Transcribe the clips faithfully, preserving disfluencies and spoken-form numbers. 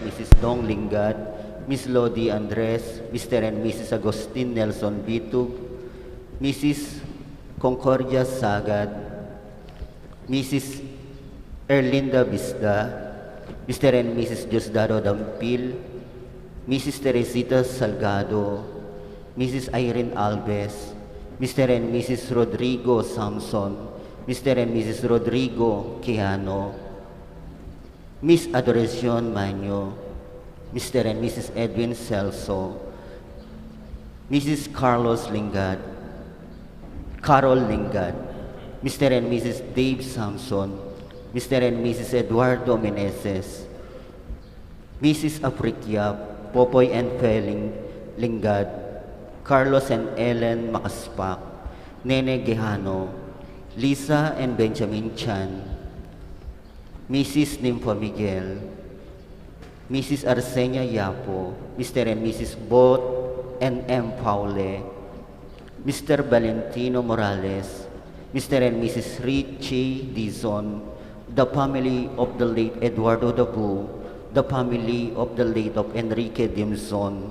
Missus Dong Lingad, Miss Lodi Andres, Mister and Missus Agustin Nelson Bitug, Missus Concordia Sagad, Missus Erlinda Bisda, Mister and Missus Diosdado Dampil, Missus Teresita Salgado, Missus Irene Alves, Mister and Missus Rodrigo Samson, Mister and Missus Rodrigo Quijano, Miss Adoracion Manyo, Mister and Missus Edwin Celso, Missus Carlos Lingad, Carol Lingad, Mister and Missus Dave Samson, Mister and Missus Eduardo Meneses, Missus Afriquia, Popoy and Feling Lingad, Carlos and Ellen Makaspak, Nene Quijano, Lisa and Benjamin Chan, Missus Nympho Miguel, Missus Arsenia Yapo, Mister and Missus Bot and M Paule, Mister Valentino Morales, Mister and Missus Richie Dizon, the family of the late Eduardo Dabu, the family of the late of Enrique Dimson,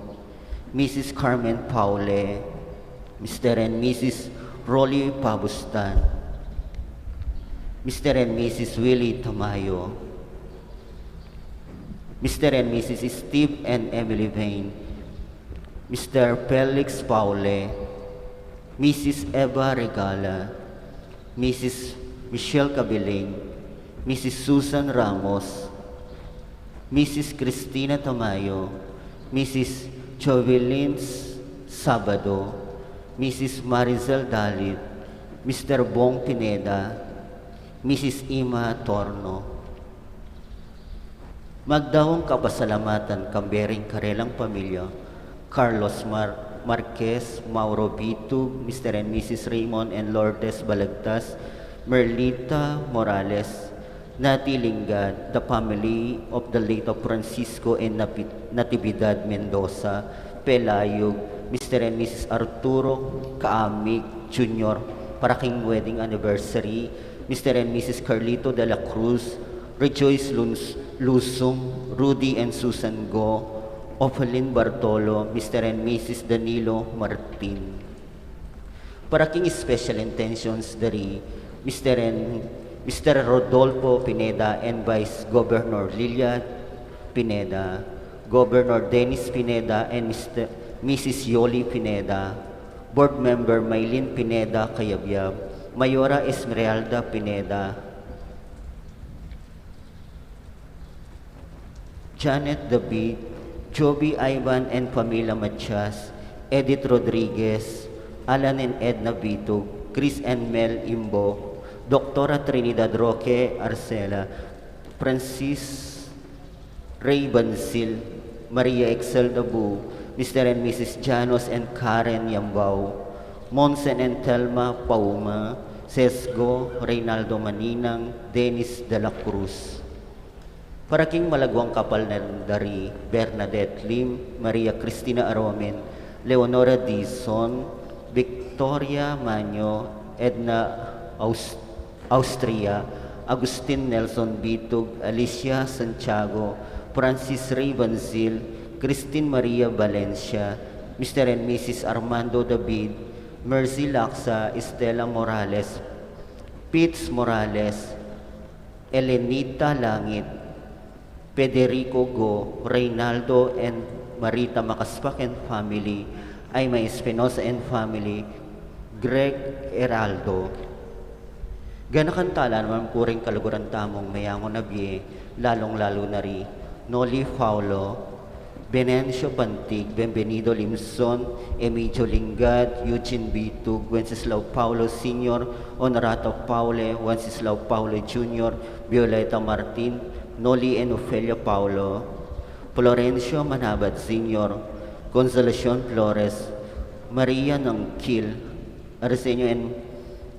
Missus Carmen Paule, Mister and Missus Rolly Pabustan, Mister and Missus Willie Tamayo, Mister and Missus Steve and Emily Vane, Mister Felix Paule, Missus Eva Regala, Missus Michelle Cabiling, Missus Susan Ramos, Missus Cristina Tamayo, Missus Jovelyn Sabado, Missus Maricel Dalit, Mister Bong Pineda, Missus Ima Torno. Magdaun kapasalamatan kambe ring karelang pamilya, Carlos Mar-, Marquez, Mauro Bitug, Mister and Missus Raymond and Lourdes Balagtas, Merlita Morales, Nati Lingad, the family of the late of Francisco and Napi-, Natividad Mendoza, Pelayog, Mister and Missus Arturo Kaamik Junior, para king wedding anniversary, Mister and Missus Carlito de la Cruz, Rejoice Luns-, Lusung, Rudy and Susan Go, Ophelin Bartolo, Mister and Missus Danilo Martin. Para king special intentions dari Mister and Mister Rodolfo Pineda and Vice Governor Lilia Pineda, Governor Dennis Pineda and Mister, Missus Yoli Pineda, Board Member Maylin Pineda Cayabyab, Mayora Esmeralda Pineda, Janet David, Joby Ivan and Pamela Matias, Edith Rodriguez, Alan and Edna Bitug, Chris and Mel Imbo, Doctora Trinidad Roque Arcela, Francis Ray Bansil, Maria Excel Dabu, Mister and Missus Janos and Karen Yambao, Monsen and Thelma Pauma, Sesgo, Reynaldo Maninang, Dennis de la Cruz. Para king malaguang kapal na dari Bernadette Lim, Maria Cristina Aromen, Leonora Dizon, Victoria Manyo, Edna Aus-, Austria, Agustin Nelson Bitug, Alicia Santiago, Francis Ray Banzil, Christine Maria Valencia, Mister and Missus Armando David, Mercy Laksa, Estela Morales, Pitts Morales, Elenita Langit, Federico Go, Reynaldo and Marita Makaspak and family, Aima Espinosa and family, Greg Heraldo. Ganakan tala naman pu ring kaluguran tamung meyangu na bie, lalung-lalu na ri Noli Paulo, Venancio Pantig, Bienvenido Limson, Emigio Lingad, Eugene Bitug, Wenceslao Paulo Senior, Honorato Paule, Wenceslao Paule Junior, Violeta Martin, Noli and Ofelia Paulo, Florencio Manabat Senior, Consolacion Flores, Maria Nangkil, Arsenio and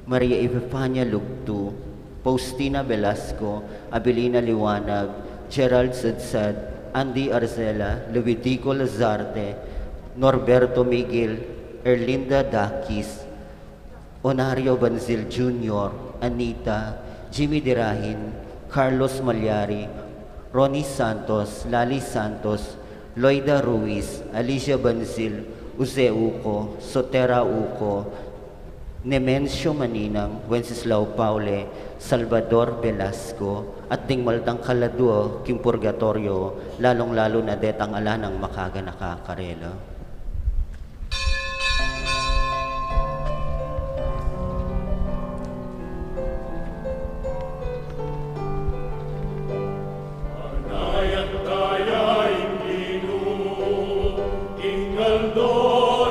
Maria Epifania Lugtu, Faustina Velasco, Abilina Liwanag, Gerald Sadsad, Andy Arcela, Luidico Lazarte, Norberto Miguel, Erlinda Dakis, Onario Banzil Junior, Anita, Jimmy Dirahin, Carlos Malyari, Ronnie Santos, Lali Santos, Loida Ruiz, Alicia Banzil, Jose Uco, Sotera Uco, Nemencio Maninang, Wenceslao Paule, Salvador Velasco, at ding maldang kaladua king purgatoryo, lalung-lalu na detang ala nang makaganaka karela. Panayan taya ing Ginu, ing aldo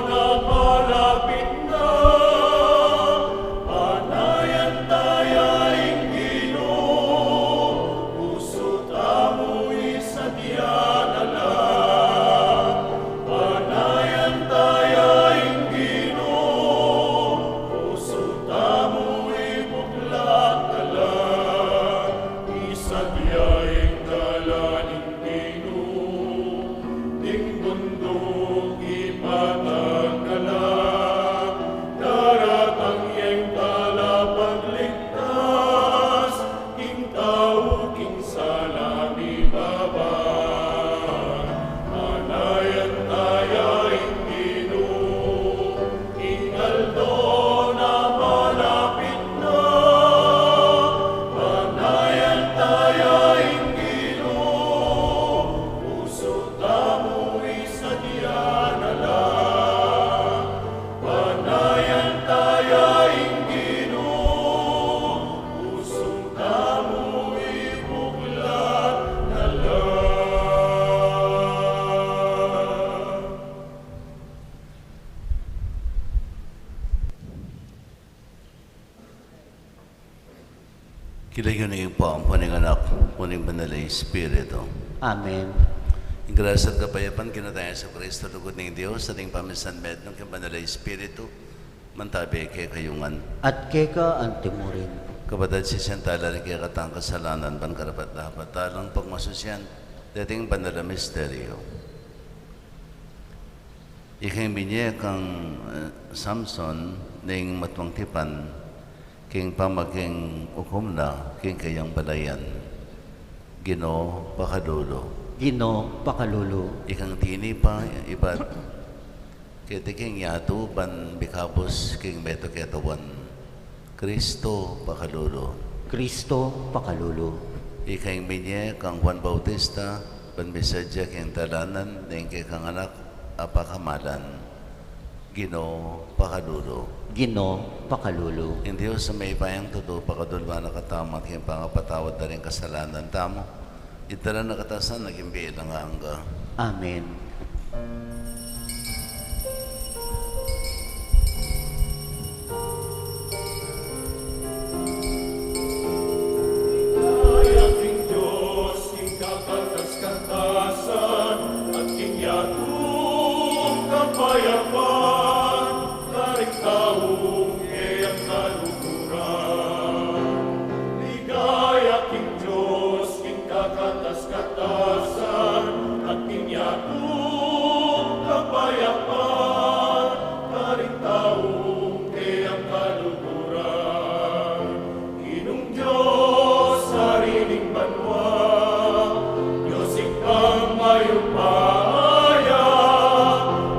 na malapit na. Panayan taya ing Ginu, pusu tamu isadya na la. Panayan taya ing Ginu, pusu tamu ibuklat na la. Isadya ing dalan ning Ginu, ding bunduk ipatag na la. Daratang ya ing talapagligtas, king tau king sala mibaba. Panayan taya ing Ginu, ing aldo na malapit na. Panayan taya ing Ginu, pusu tamu isadya na la. Panayan taya ing Ginu, pusu tamu ibuklat na la. King lagyu ning Ibpa, ampon ning Anak, ampon ning Banal a Espiritu. Amen. Ing grasya at kapayapan king Ginu tang Jesucristo, lugud ning Dios, at ing pamisanmetung ning Banal a Espiritu, mantabi kekayu ngan. At keka antimurin. Kapatad, sisian tala ring kekatang kasalanan, ban karapat-dapat talang pagmasusyan deting banal a misteryo. Ikang binye kang, eh, Samson ning matuang tipan, king pamaking ukum na king kayang balayan. Ginu, pakalulu. Ginu, pakalulu. Ikang tinipa, ibat keti king yatu ban mikabus king metung a katawan. Kristo, pakalulu. Kristo, pakalulu. Ikang binye kang Juan Bautista, ban misadya king dalanan ning kekang Anak a pakamalan. Ginu, pakalulu. Ginu, pakalulu. Ing Dios a mayupayang tutu, pakaluluan na katamu at king pangapatawad da ring kasalanan tamu, idala na katamu sa naging bie alang angga. Amen. Ligaya king Dios king kakatas-katasan, at king yatu kapayapan, karing taung keyang kaluguran. Ligaya king Dios king kakatas-katasan, at king yatu kapayapan, karing taung keyang kaluguran. Ginung Dios, Ari ning banua, Dios Ibpang mayupaya,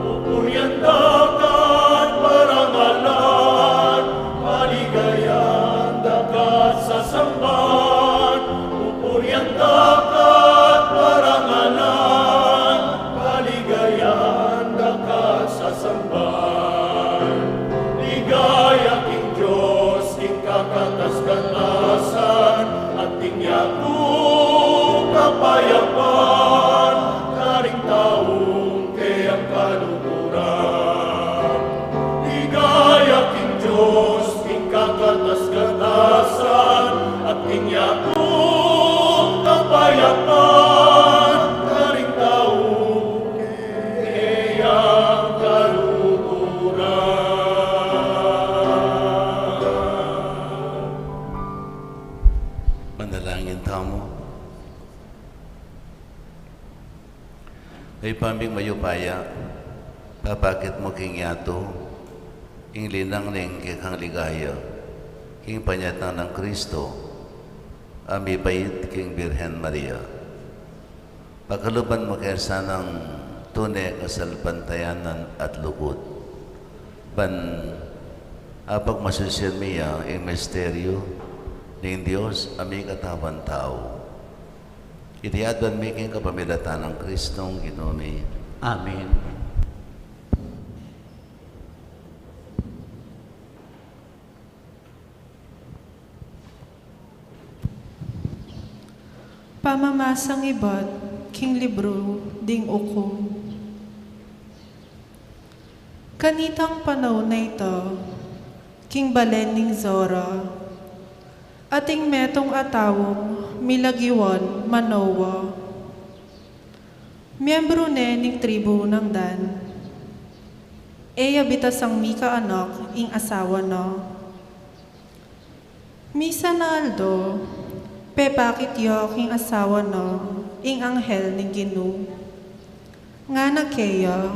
pupurian da ka at parangalan, paligayan da ka at sasamban, pupurian da ka at parangalan, paligayan da ka at sasamban. Ligaya king Dios king kakatas-katasan, at king yatu kapayapan, karing taung keyang kaluguran. Ligaya king Dios king kakatas-katasan, at king yatu kapayapan, karing taung keyang kaluguran. Manalangin tamu. Ibpa ming mayupaya, papakit mu king yatu ing linang ning kekang ligaya, king panyatang nang Kristo a mibait king Birhen Maria. Pakaluban mu ke sanang tune kasalpantayanan at lugud, ban apagmasusian mi ya ing misteryu ning Dios a mikatawan tau. Iti aduan mi king kapamilatan nang Kristong Ginu mi. Amen. Pamamasang ibat king libru ding Ukum. Kanitang panaun a ita, king balen ning Zora, ating metung a taung milagiwan Manoa, miembru ne ning tribu nang Dan. E ya bitasang mikaanak ing asawa na. Misan a aldo, pepakit ya king asawa na ing anghel ning Ginu. Ngana keya,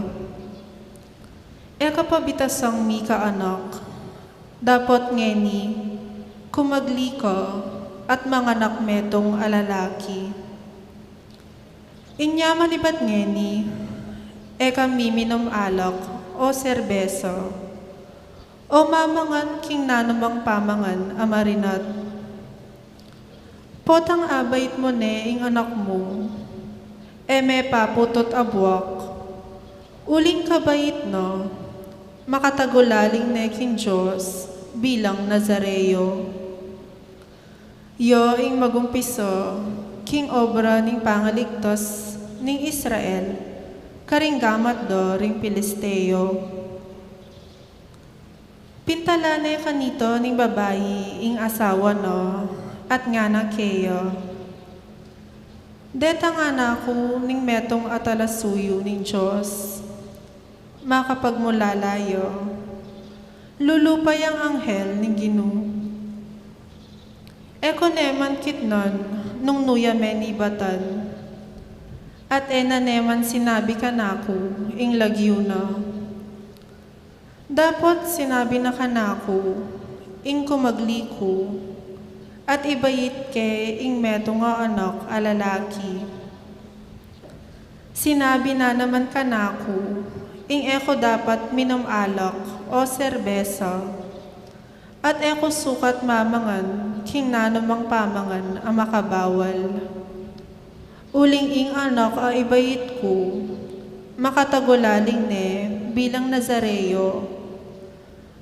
"E ka pa bitasang mikaanak, dapot ngeni, kumagli ka at manganak metung a lalaki. Inya manibat ngeni, e ka miminum alak o serbesa, o mamangan king nanumang pamangan a marinat. Potang abait mu ne ing anak mu, e me paputut a buak, uling kabait na, makatagulaling ne king Dios bilang Nazareo. Ya ing magumpisa king obra ning pangaligtas ning Israel karing gamat da ring Filisteo." Pintala ne kanita ning babai ing asawa na at ngana keya, "Deta ngana ku ning metung a talasuyu ning Dios, makapagmulala ya, lulupa yang anghel ning Ginu. E ku ne man kitnan nung nu ya me nibatan, at e na ne man sinabi kanaku ing lagyu na. Dapot sinabi na kanaku ing kumagli ku, at ibait ke ing metung a anak a lalaki. Sinabi na naman kanaku ing e ku dapat minum alak o serbesa, at e ku sukat mamangan king nanumang pamangan a makabawal. Uling ing anak a ibait ku, makatagulaling ne bilang Nazareo,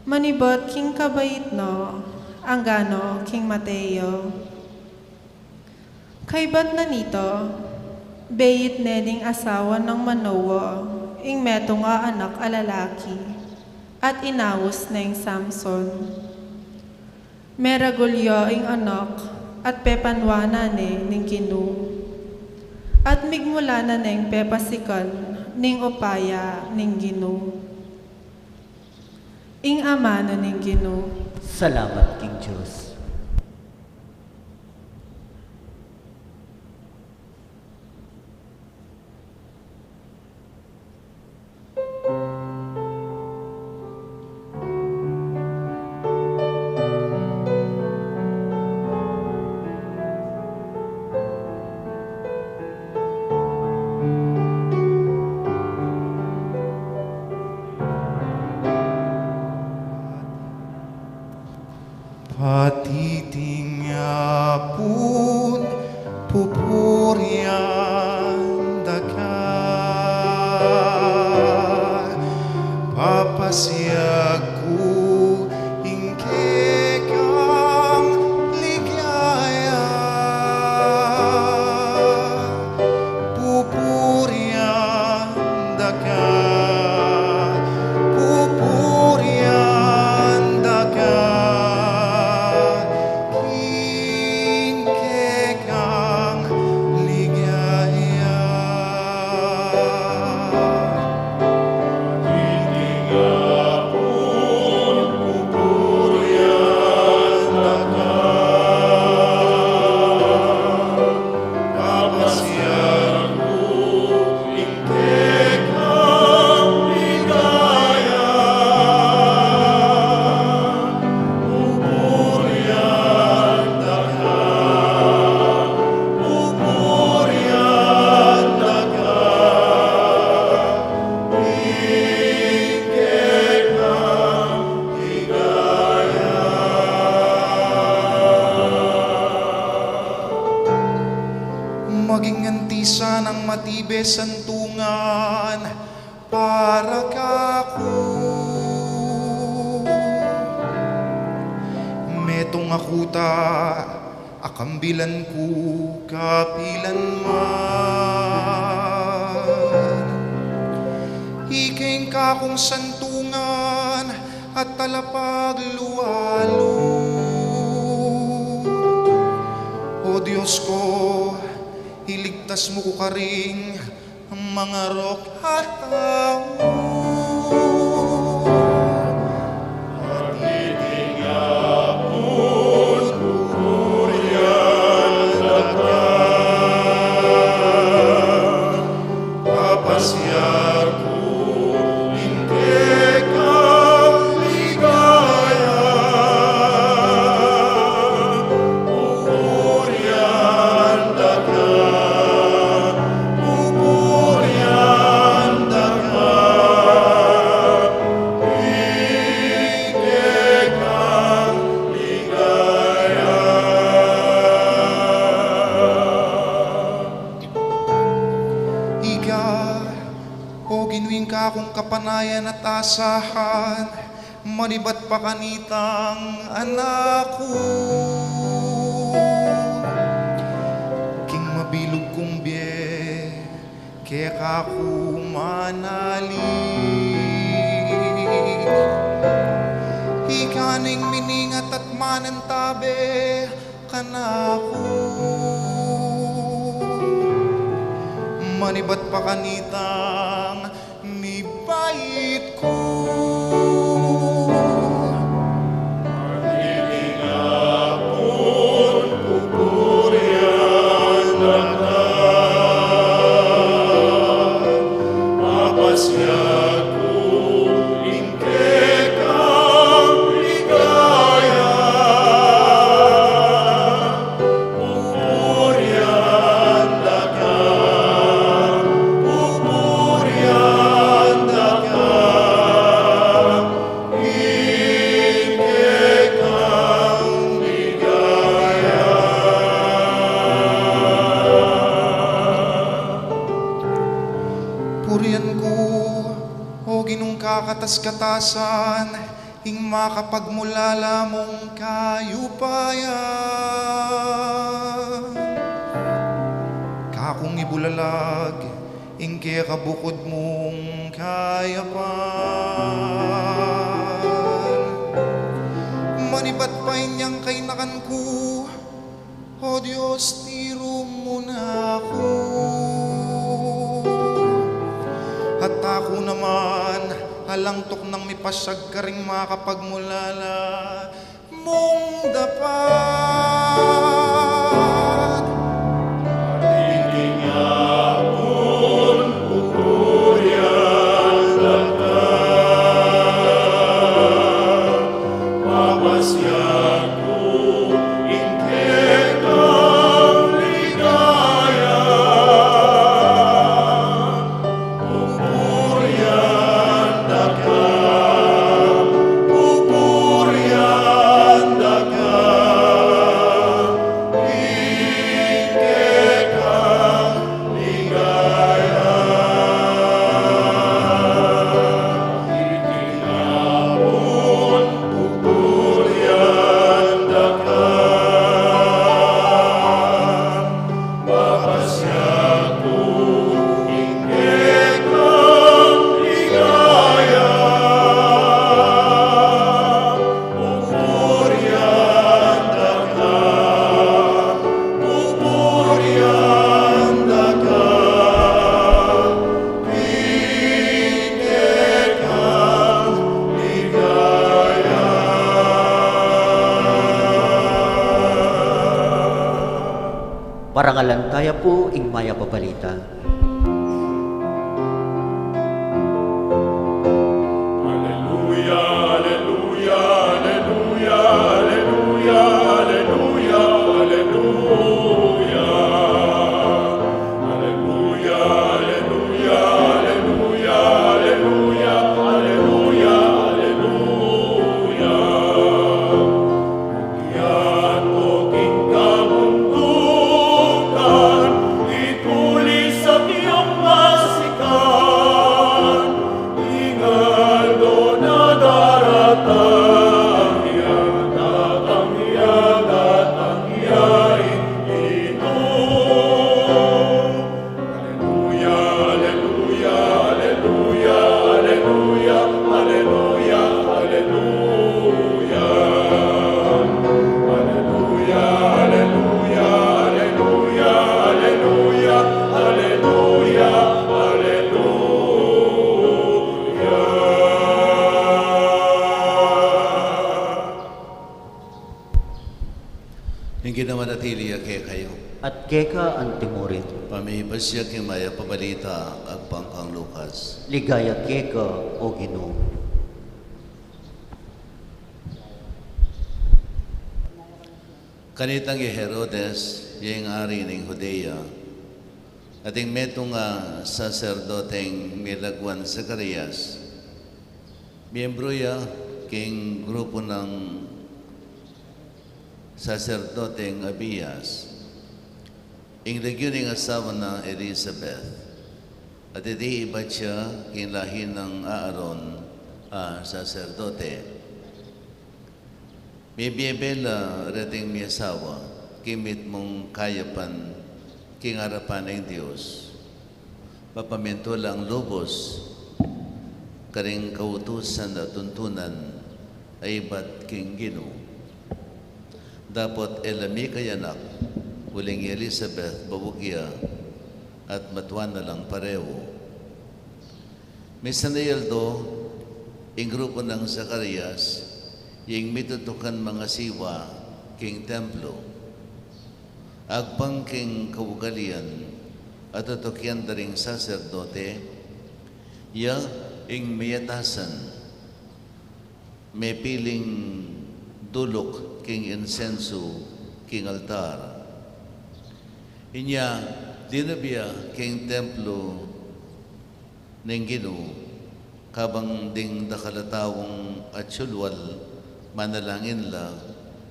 manibat king kabait na anggana king mate ya." Kaybat na nita, beit ne ning asawa nang Manoa ing metung a anak a lalaki, at inaus neng Samson. Meragul ya ing anak, at pepanuan na ne ning Ginu, at migmula na neng pepasikan ning upaya ning Ginu. Ing amanu ning Ginu. Salamat king Dios. Pati santungan para kaku. Metung a kuta a kambilan ku kapilan man. Ika ing kakung santungan at talapaglualu. O Dios ku, iligtas mu ku karing mangarok a tau. At iti nga pun pupurian da ka, papasiar ku ing kekang ligaya. Pupurian da ka, pupurian da ka, ing kekang ligaya. Ika, o Ginu, ing kakung kapanayan at asahan, manibat pa kanitang anak ku. King mabilug kung bie, keka ku manalig. Ika ne ing miningat at manantabe kanaku. Manibat pa kanitang mibait ku. At iti nga pun pupurian da ka, papasiar ku ing kekang ligaya. Pupurian da ka, pupurian da ka, ing kekang ligaya. Purian ku, o Ginung kakatas-katasan, ing makapagmulala mung kayupayan. Kakung ibulalag ing kekabukud mung kayapan. Manibat pa inyang kainakan ku, O Dios, tiru mu na ku. At aku naman, alang tuknang mipasyag karing makapagmulala mung dapat. Iti nga pun pupurian da ka, papasiar ku ing kekang ligaya. Pupurian da ka, pupurian da ka, ing kekang ligaya. Iti nga pun pupurian da ka, papasiar ku ing kekang ligaya. Pupurian da ka, pupurian da ka, ing kekang ligaya. Parangalan taya pu ing Mayap a Balita. Aleluya, aleluya, aleluya, aleluya, aleluya, aleluya. Aleluya, aleluya, aleluya, aleluya, aleluya, aleluya. Yatu king kabundukan, itulis at At keka antimurin. Pamipasya king mayap a balita agpang kang Lucas. Ligaya keka, O Ginu. Kanitang i Herodes, ya ing ari ning Judea, ating metung a saserdoteng milagwan Zacarias. Miembro ya king grupu nang saserdoteng Abias. Ing lagyu ning asawa na Elizabeth. At iti ibat ya king lahi nang Aaron a saserdote. Mibie-bie la reting miasawa king mitmung kayapan king arapan ning Dios. Mapamintu lang lubus karing kautusan a tuntunan a ibat king Ginu. Dapot e la mika anak, uling i Elizabeth babug ya, at matua na lang parehu. Misan a aldo, ing grupu nang Zacarias, ing mitutukan mangasiwa king templo. Agpang king kaugalian a tutukian da ring saserdote, ya ing miyatasan, mepiling duluk king insensu king altar. Inya linub ya king templo ning Ginu, kabang ding dakal a taung atiu lual manalangin la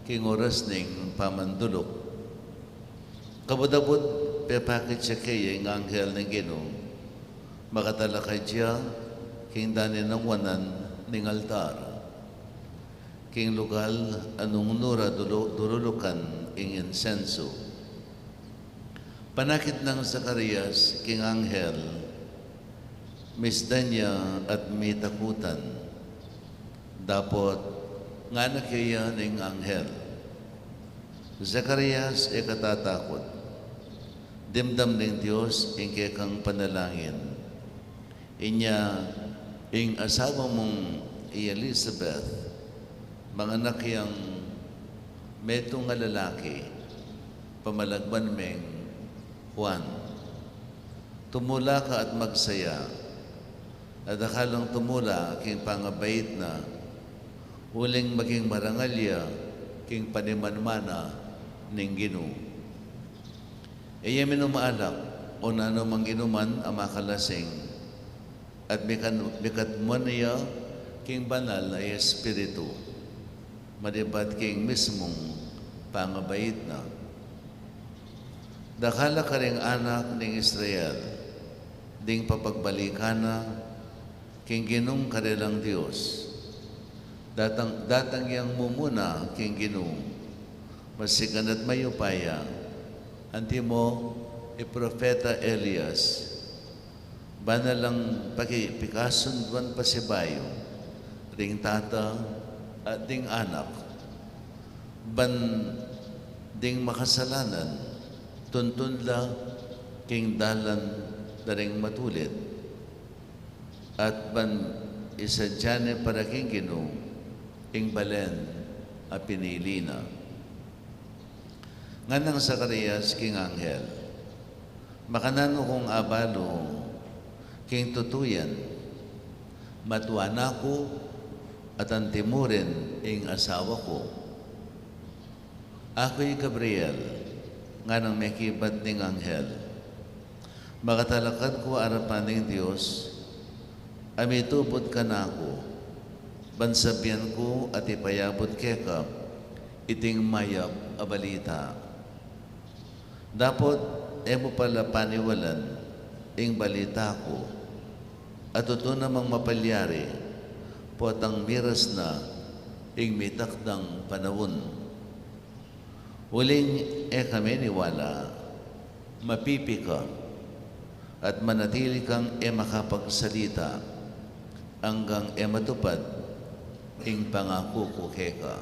king oras ning pamanduluk. Kabud-abud pepakit ya keya ing anghel ning Ginu, makatalakad ya king danin nang wanan ning altar, king lugal a nung nu ra dulu-, durulukan ing insensu. Panakit nang Zacarias king anghel, misdan ya at mitakutan. Dapot ngana keya ning anghel, Zacarias, e ka tatakut. Dimdam ning Dios ing kekang panalangin. Inya ing asawa mung i Elizabeth, manganak yang metung a lalaki, pamalagman meng Juan. Tumula ka at magsaya, at dakal lang tumula king pangabait na, uling maging marangal ya king panimanmana ning Ginu. E ya minum alak o nanu mang inuman a makalasing, at mikan-, mikatmuan ya king Banal a Espiritu, manibat king mismung pangabait na. Dakal a karing anak ning Israel, ding papagbalikan na king Ginung karelang Dios. Datang, datang yang mumuna king Ginu, masikan at mayupaya, antimo i propeta Elias, bana lang paki-, pikasunduan pasibayu ring tata at ding anak, ban ding makasalanan tuntun la king dalan da ring matulid, at ban isadia ne para king Ginu ing balen a pinili na. Nganang Zacarias king anghel, makananu kung abalu king tutu yan? Matua na ku, at antimurin ing asawa ku. Aku i Gabriel, nganang mekibat ning anghel. Makatalakad ku arapan ning Dios, a mitubud kanaku, ban sabian ku at ipayabut keka iting mayap a balita. Dapot e mu pa la paniwalan ing balita ku, a tutu namang mapalyari, potang miras na ing mitakdang panaun. Uling e ka meniwala, mapipi ka, at manatili kang e makapagsalita, anggang e matupad ing pangaku ku keka.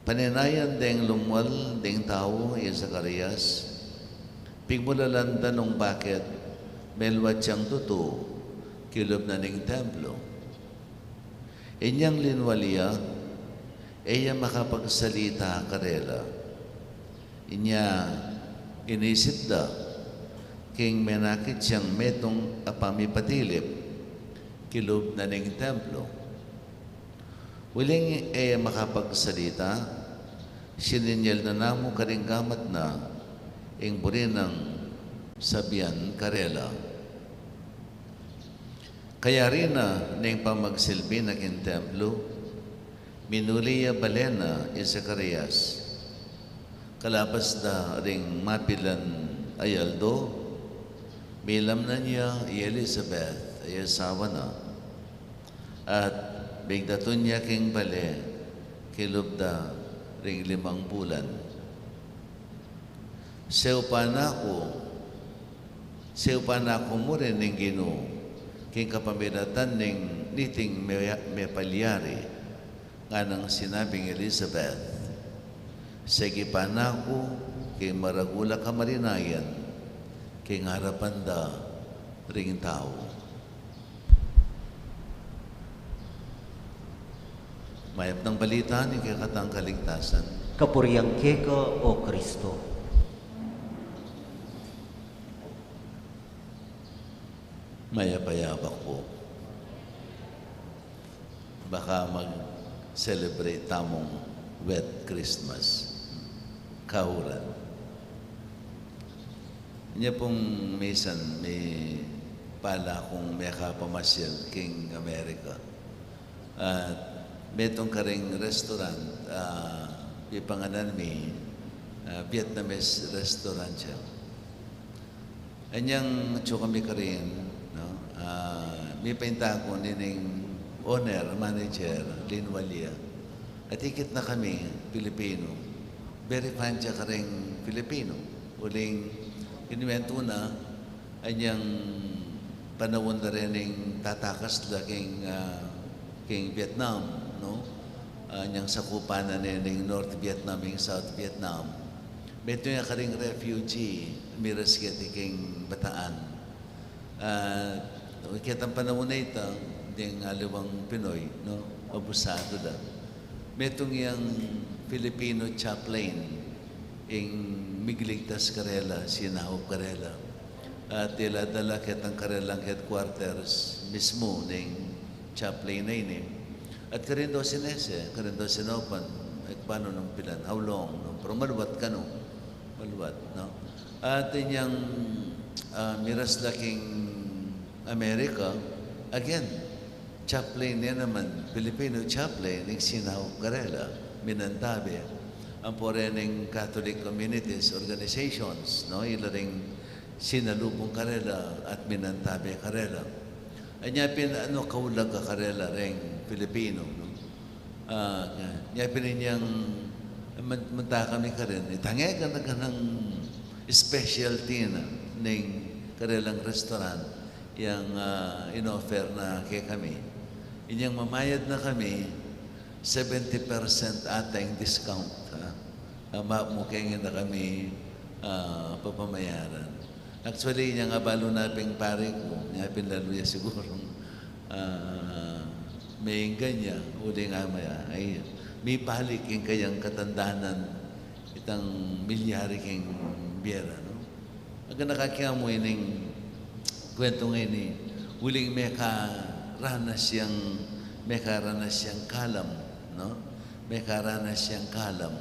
Paninayan deng lumwal ding tau i Zacarias, pigmulalan da nung bakit meluat yang tutu kilub na ning templo. Inyang linwal ya, E ya makapagsalita karela. Inya inisip da king menakit yang metung a pamipatilip kilub na ning templo. Uling e ya makapagsalita, sininyal na namu karing gamat na ing buri nang sabian karela. Kayari na ning pamagsilbi na king templo, minuli ya bale na i Zacarias. Kalabas da ring mapilan a aldo, milamnan ya i Elizabeth a asawa na, at migdatun ya king bale kilub da ring limang bulan. Seupan na ku, seupan na ku mu rin ning Ginu king kapamilatan ning niting me-, mepalyari, nganang sinabi nang Elizabeth. Segipan na ku king maragul a kamarinayan king arapan da ring tau. Mayap nang balita ning kekatang kaligtasan. Kapurian keka, O Kristo. Mayap a yabak pu. Baka mag-celebrate tamung wet Christmas. Kauran. Nya pung misan mipala kung mekapamasyal king Amerika. At metung karing restaurant, ah, pipanganan mi, ah, Vietnamese restaurant ya. Anyang atsu kami karin, no? Ah, mipainta ku nining owner, manager, linwal ya. At ikit na kami, Pilipino. Very fond ya karing Pilipino. Uling, inuwento na, anyang panaun da rening tatakas la king, ah, king Vietnam, no? Ah, anyang sakupan na ne ning North Vietnam, ing South Vietnam. Metung ya karing refugee, miras keti king Bataan. Ah, ketang panaun a ita, deng aliwang Pinoy, no? Abusado la. Metung yang Filipino chaplain, ing migligtas karela, sinaup karela. At ila da la ketang karelang headquarters mismu ning chaplain a ini. At karin do sinese, karin do sinaupan, e ku panu nung pilan, how long, no? Pero maluat kanu, maluat, no? At inyang, ah, miras la king Amerika, again, chaplain ne naman, Filipino chaplain, ing sinaup karela, minantabe. Ampo rening Catholic communities, organizations, no? Ila ring sinalubung karela at minantabe karela. Anya pin, ano, kaulag karela reng Filipino, no? Ah, nya pin inyang man-, munta kami karin, itang e gana-ganang specialty na ning karelang restaurant yang, ah, inoffer na kekami. Inyang mamayad na kami, seventy percent ata ing discount, ha? Ah, ma-, mu keng e na kami, ah, papamayaran. Actually, inyang abalu na pin pari ku, nya pin lalu ya sigurung, ah, mengganyan, uling amaya, ay, mibalik ing kayang katandanan, itang milyari king bie ra, no? Agana kaki amu ining kwentu ngeni, uling mekaranas yang, mekaranas yang kalam, no? Mekaranas yang kalam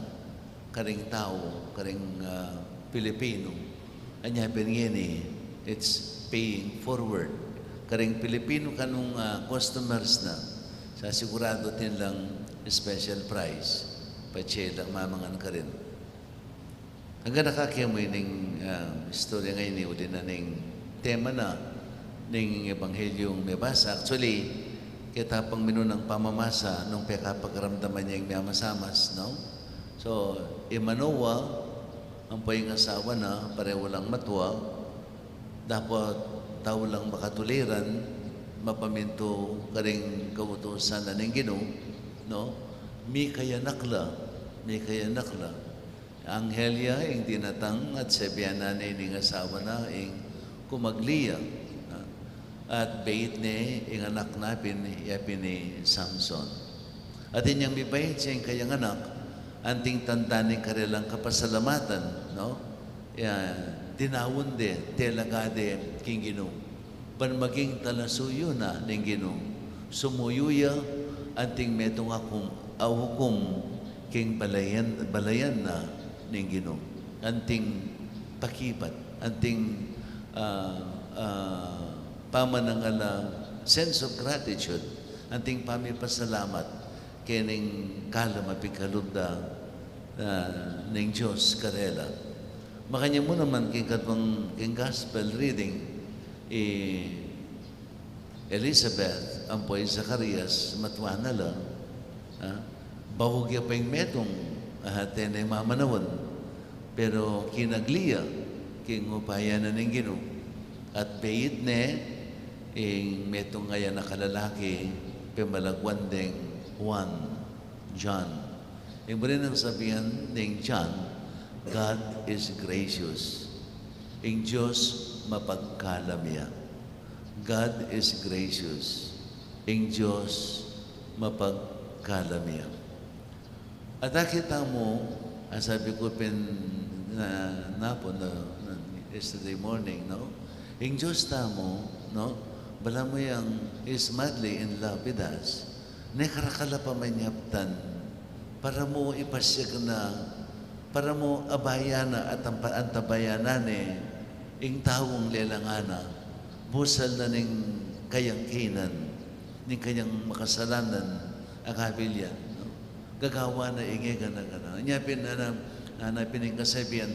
karing tau, karing, ah, Pilipino. Anya pin ngeni, it's paying forward. Karing Pilipino kanung, ah, customers na, sa sigurado atin lang special price. Patse lang mamangan karin. Agana kaki amu ining, ah, istorya ngeni uli na ning tema na ning ebanghelyung mebasa. Actually, keta pang minunang pamamasa nung pekapakaramdaman ya ing miamasamas, no? So, i Manoah, ampo ing asawa na, parehu lang matua, dapot tau lang makatuliran, mapamintu karing kautusan na ning Ginu, no? Mikayanak la, mikayanak la. Anghel ya ing dinatang at sabian na ne ning asawa na ing kumagli ya, no? At beit ne ing anak na pin, ya pin i Samson. Atin yang mibait ya ing kayang anak, anting tanda ning karelang kapasalamatan, no? Ya, dinaun de, telaga de king Ginu. Ban maging talasuyu na ning Ginu. Sumuyu ya, anting metung akum, a hukum king balayan, balayan na ning Ginu. Anting pakibat, anting, ah, ah, pamanangal a sense of gratitude, anting pamipasalamat keni king kalam a pigkalub da, ah, ning Dios karela. Makanyan mu naman king katwang, king gospel reading, i Elizabeth ampo i Zacarias, matua na la, ah, baug ya pa ing metung, ah, tene mamanaun, pero kinagli ya king upaya na ning Ginu, at beit ne ing metung a anak a lalaki, pemalagwan deng Juan, John. Ing buri nang sabian ning John, God is gracious. Ing Dios mapagkalam ya. God is gracious. Ing Dios mapagkalam ya. At akit tamu, a sabi ku pin, na, napun, na, na, yesterday morning, no? Ing Dios tamu, no? Balamu yang is madly in love with us. Ne karakal a pamanyaptan, para mu ipasiag na, para mu abayan na at ampa-, antabayanan ne ing taung lelangan na, busal na ning kayang kinan, ning kayang makasalanan a kabilyan, no? Gagawan na ing e gana-gana. Nya pin, ana, ana pin ing kasabian,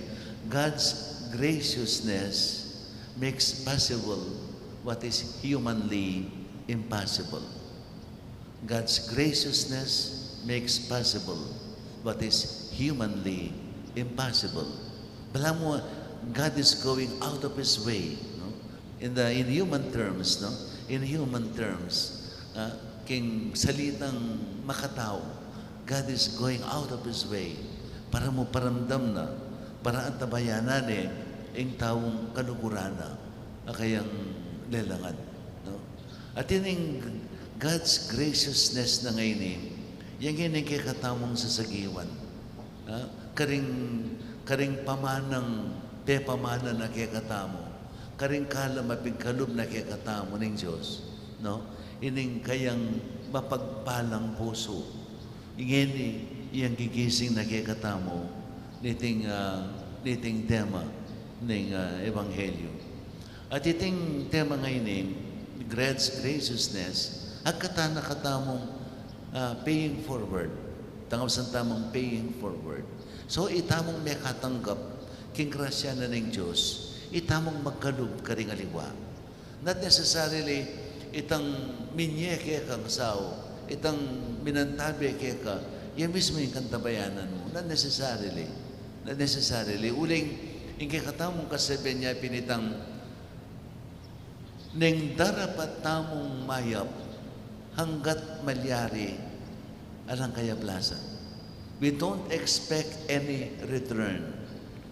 God's graciousness makes possible what is humanly impossible. God's graciousness makes possible what is humanly impossible. Balamu, God is going out of His way, no? In the, in human terms, no? In human terms, ah, king salitang makatau, God is going out of His way para mu paramdam na, para antabayanan ne ing taung kaluguran na a kayang lelangan, no? At ining God's graciousness na ngeni, yang ngeni kekatamung sasagiwan. Ha? Karing, karing pamanang pepamana na kekatamu, karing kalam a pigkalub na kekatamu ning Dios, no? Ining kayang mapagpalang pusu. Ngeni, yang gigising na kekatamu niting, ah, niting tema ning, ah, ebanghelyu. At iting tema ngeni, God's graciousness, agkatan na katamung, ah, paying forward. Tangap san tamung paying forward. So, itamung mekatanggap king grasya na ning Dios, itamung magkalub karing aliwa. Not necessarily itang minye keka ing sau, itang minantabe keka, ya mismu ing kantabayanan mu. Not necessarily. Not necessarily. Uling, ing kekatamung kasabian ya pin itang, neng darapat tamung mayap hanggat malyari, alang kayablasan. We don't expect any return.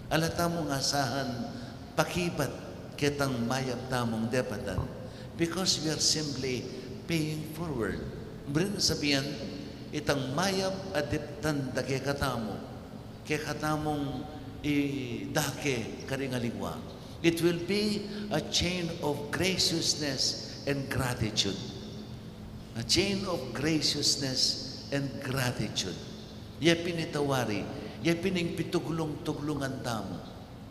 Ala tamung asahan pakibat ketang mayap tamung depatan, because we are simply paying forward. Buri nang sabian, itang mayap a deptan da kekatamu, kekatamung idake karing aliwa. It will be a chain of graciousness and gratitude. A chain of graciousness and gratitude. Ya pin ita wari, ya pin ing pituglung-tuglungan tamu.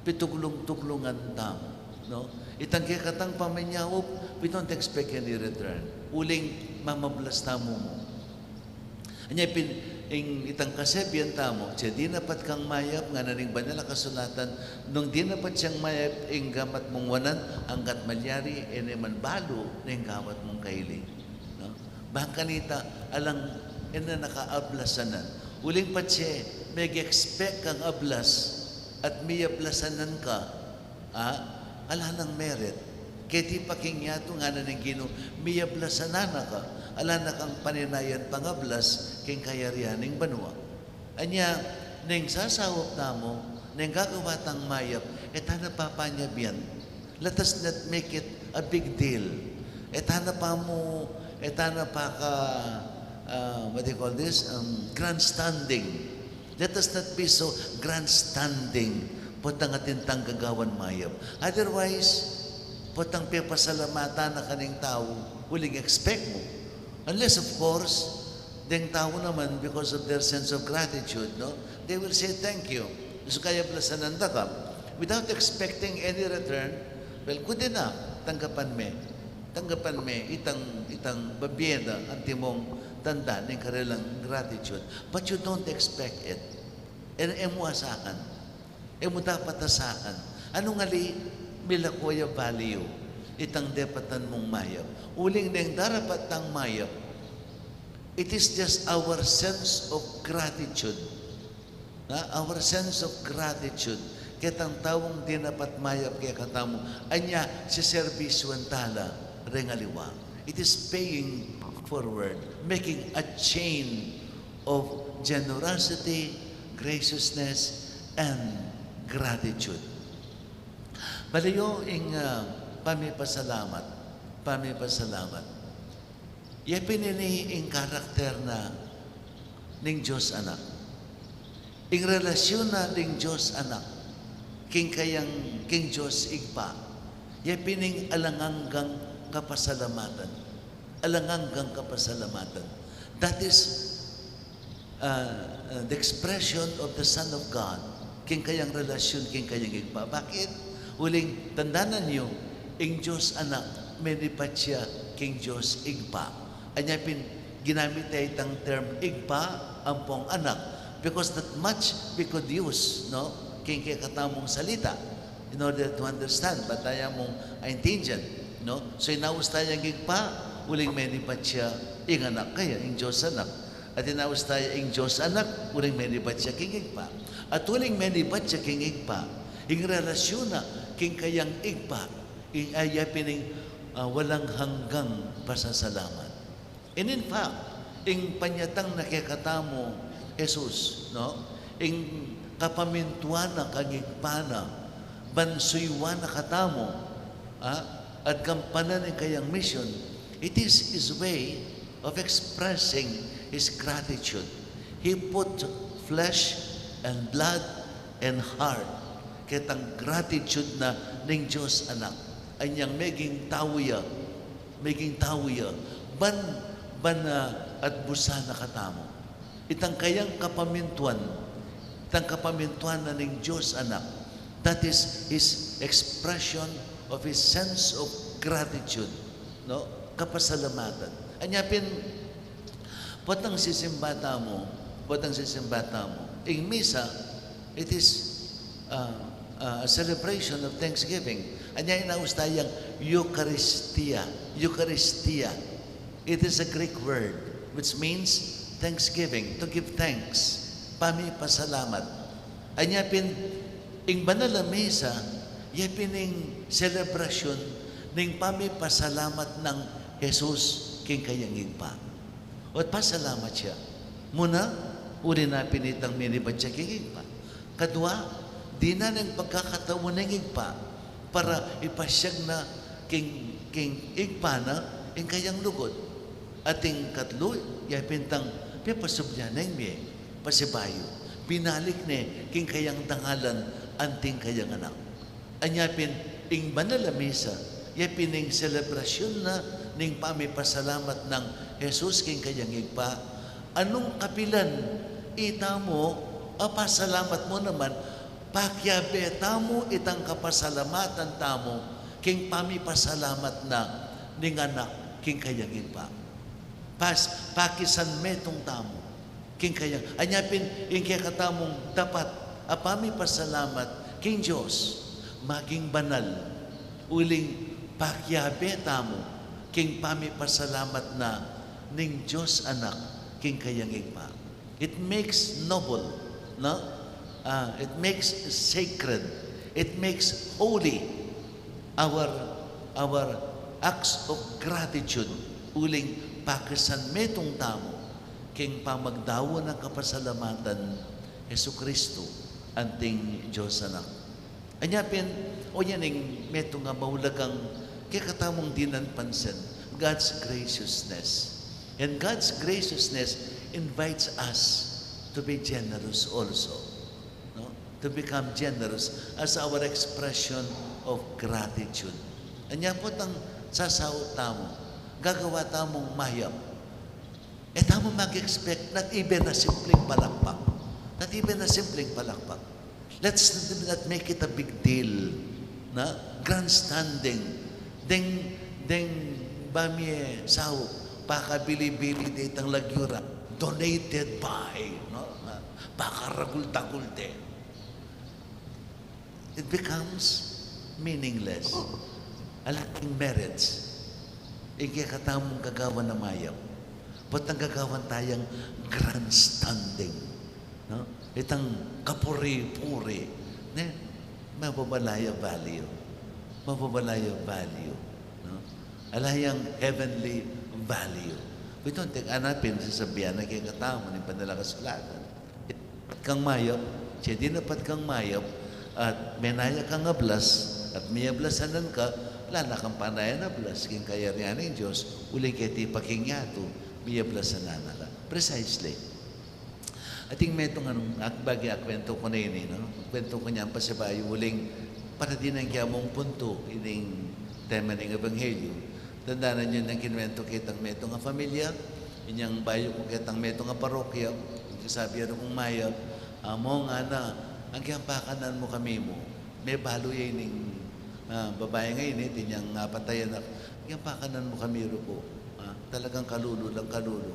Pituglung-tuglungan tamu, no? Itang kekatang pamanyaup, we don't expect any return. Uling mamablas tamu mu. Anya pin, ing itang kasabian tamu, "Tia dinapat kang mayap," ngana ning Banal a Kasulatan, nung dinapat yang mayap ing gamat mung wanan, anggat malyari, e ne man balu ning gamat mung kaili. No? Bang kanita, alang, e na naka ablasanan. Uling patse, meg-expect kang ablas, at miyablasanan ka, a, ala nang merit. Keti pa king yatu ngana ning Ginu, miyablasanan na ka, ala na kang paninayan pang ablas king kayarian ning banua. Anya, neng sasaup tamu, neng gagawa tang mayap, e ta na pa panyabian. Let us not make it a big deal. E ta na pa mu, e ta na pa ka, uh, what do you call this? Um, grandstanding. Let us not be so grandstanding. Potang atin tang gagawan mayap. Otherwise, potang pepasalamatan na ka ning tau, uling expect mu. Unless, of course, deng tau naman, because of their sense of gratitude, no? They will say, "Thank you." Gusto kaya balasan nanda ka. Without expecting any return, well, good enough. Tanggapan me. Tanggapan me, itang, itang babie da, antimong tanda ning karelang gratitude. But you don't expect it. E, e mu asahan. E mu dapat asahan. Anu ngali, milako ya value itang depatan mung mayap. Uling neng darapat tang mayap, it is just our sense of gratitude. Na, our sense of gratitude ketang taung dinapat mayap kekatamu, anya seserbisyuan ta la reng aliwa. It is paying forward, making a chain of generosity, graciousness, and gratitude. Balayo ing, ah, pamipasalamat, pamipasalamat. Ya pin ini ing karakter na ning Dios Anak. Ing relasyun na ning Dios Anak king kayang, king Dios Ibpa, ya pin ing alang anggang kapasalamatan. Alang anggang kapasalamatan. That is, uh, uh, the expression of the Son of God, king kayang relasyun king kayang Ibpa. Bakit? Uling, tandanan yu, ing Dios Anak, menibat ya king Dios Ibpa. Anya pin, ginamit ya itang term Ibpa ampong Anak, because that much we could use, no? King kekatamung salita, in order to understand, ba taya mung aintindian, no? So, inaus taya ing Ibpa, uling menibat ya ing Anak, kaya ing Dios Anak. At inaus taya ing Dios Anak, uling menibat ya king Ibpa. At uling menibat ya king Ibpa, ing relasyun na king kayang Ibpa, ing, ay, ya pin ing, ah, walang hanggang pasasalamat. And in fact, ing panyatang na kekatamu Jesus, no? Ing kapamintuan na kang Ibpa na, ban suyuan na katamu, ah, at gampanan ing kayang mission, it is his way of expressing his gratitude. He put flesh and blood and heart ketang gratitude na ning Dios Anak. Anyang meging tau ya, meging tau ya, ban, ban, ah, atbusan na katamu. Itang kayang kapamintuan, itang kapamintuan na ning Dios Anak, that is his expression of his sense of gratitude, no? Kapasalamatan. Anya pin, potang sisimba tamu, potang sisimba tamu, ing misa, it is, uh, uh, a celebration of thanksgiving. Anya inaus tayang Eucharistia. Eucharistia. It is a Greek word which means thanksgiving, to give thanks. Pamipasalamat. Anya pin, ing banal a misa, ya pin ing selebrasyun ning pamipasalamat nang Jesus king kayang Ibpa. At pasalamat ya. Muna, uli na pin itang minibat ya king Ibpa. Kadwa, dinan ing pagkakataun ning Ibpa para ipasiag na king, king Ibpa na ing kayang lugud. At ing katlu, ya pin itang pepasubli ne ing mie, pasibayu. Binalik ne king kayang dangalan anting kayang anak. Anya pin, ing banal a misa, ya pin ing selebrasyun na ning pamipasalamat nang Jesus king kayang Ibpa. Anung kapilan itamu, a pasalamat mu naman, pakiabe tamu itang kapasalamatan tamu king pamipasalamat na ning anak king kayang Ibpa. Pas, pakisanmetung tamu king kayang, anya pin ing kekatamung dapat a pamipasalamat king Dios, maging banal, uling pakiabe tamu king pamipasalamat na ning Dios Anak king kayang Ibpa. It makes noble, no? Ah, it makes sacred, it makes holy our, our acts of gratitude, uling pakisanmetung tamu king pamagdaun a kapasalamatan Jesucristo, anting Dios Anak. Anya pin, o yan ing metung a maulagang kekatamung dinan pansin, God's graciousness. And God's graciousness invites us to be generous also, no? To become generous as our expression of gratitude. Anya pu tang sasaup tamu, gagawa tamung mayap. E tamu mag-expect, not even a simpleng palakpak. Not even a simpleng palakpak. Let's not make it a big deal, na? Grandstanding. Deng, deng ba mi saup, pakabili-bili de itang lagyu ra, donated by, no? Na, pakaragul-dagul de. It becomes meaningless. Ala ing merits. Ing kekatamung gagawan a mayap, potang gagawan tayang grandstanding, no? Itang kapuri-puri, ne? Mababa la ya value. Mababa la ya value, no? Ala yang heavenly value. Ito, tek, anapin, sasabian na kekatamu ning Banal a Kasulatan. Dapat kang mayap, e dinapat kang mayap, at menaya kang ablas, at miyablasan ka, ala na kang panayan ablas king kayarian ning Dios, uling keti pa king yatu, miyablasan na ka. Precisely. Ating metung, anung, ak-, bagi akwentu ku na ini, no? Akwentu ku nyan pasibayu uling para dinan kaya mung puntu ining tema ning ebanghelyu. Tandanan yu nang kinwentu ke itang metung a pamilya, inyang bayu ku ketang metung a parokya, ing sabi ya rugyan mayap, "Amu," ngana, "agyang pakanan mu kami mu." Mebalu ya ining, ah, babai ngeni, inyang apat a anak, "Agyang pakanan mu kami ruku." Ah, talagang kalulu lang kalulu.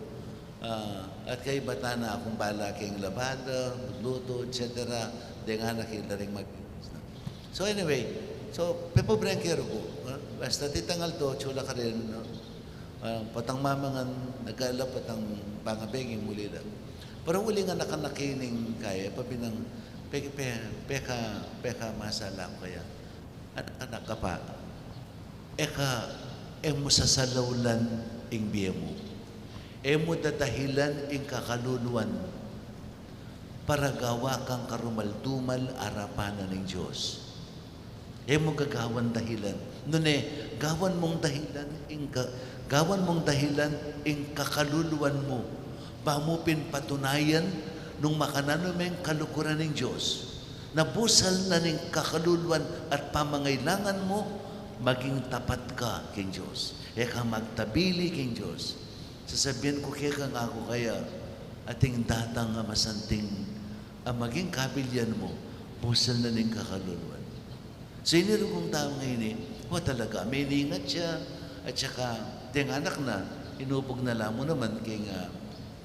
Ah, at kaybat na kung bala king labada, magluto, et cetera. Deng anak ila ring mag-, so anyway, so, pepobre ke ruku, ah, basta itang aldo, tsula karin, no? Ah, potang mamangan, nag-alap, potang pangabeng, muli la. Pero uling anak-anak ining kaya, pabinang, pe-, pe-, peka, peka masala ku kaya. Anak-anak ka pa. E ka, e mu sasalaulan ing bie mu. E mu dadahilan ing kakaluluan para gawa kang karumal-dumal arapan na ning Dios. E mu gagawan dahilan. Nune, gawan mung dahilan ing ka-, gawan mung dahilan ing kakaluluan mu. Ba mu pin patunayan nung makananu meng kaluguran ning Dios, na busal na ning kakaluluan at pamangailangan mu, maging tapat ka king Dios. E ka magtabili king Dios. Sasabian ku keka, ngaku kaya, ating datang a masanting a maging kabilian mu, busal na ning kakaluluan. So, ini rugung tau ngeni, wa talaga, miningat ya, at saka, deng anak na, inubug na la mu naman king, ah,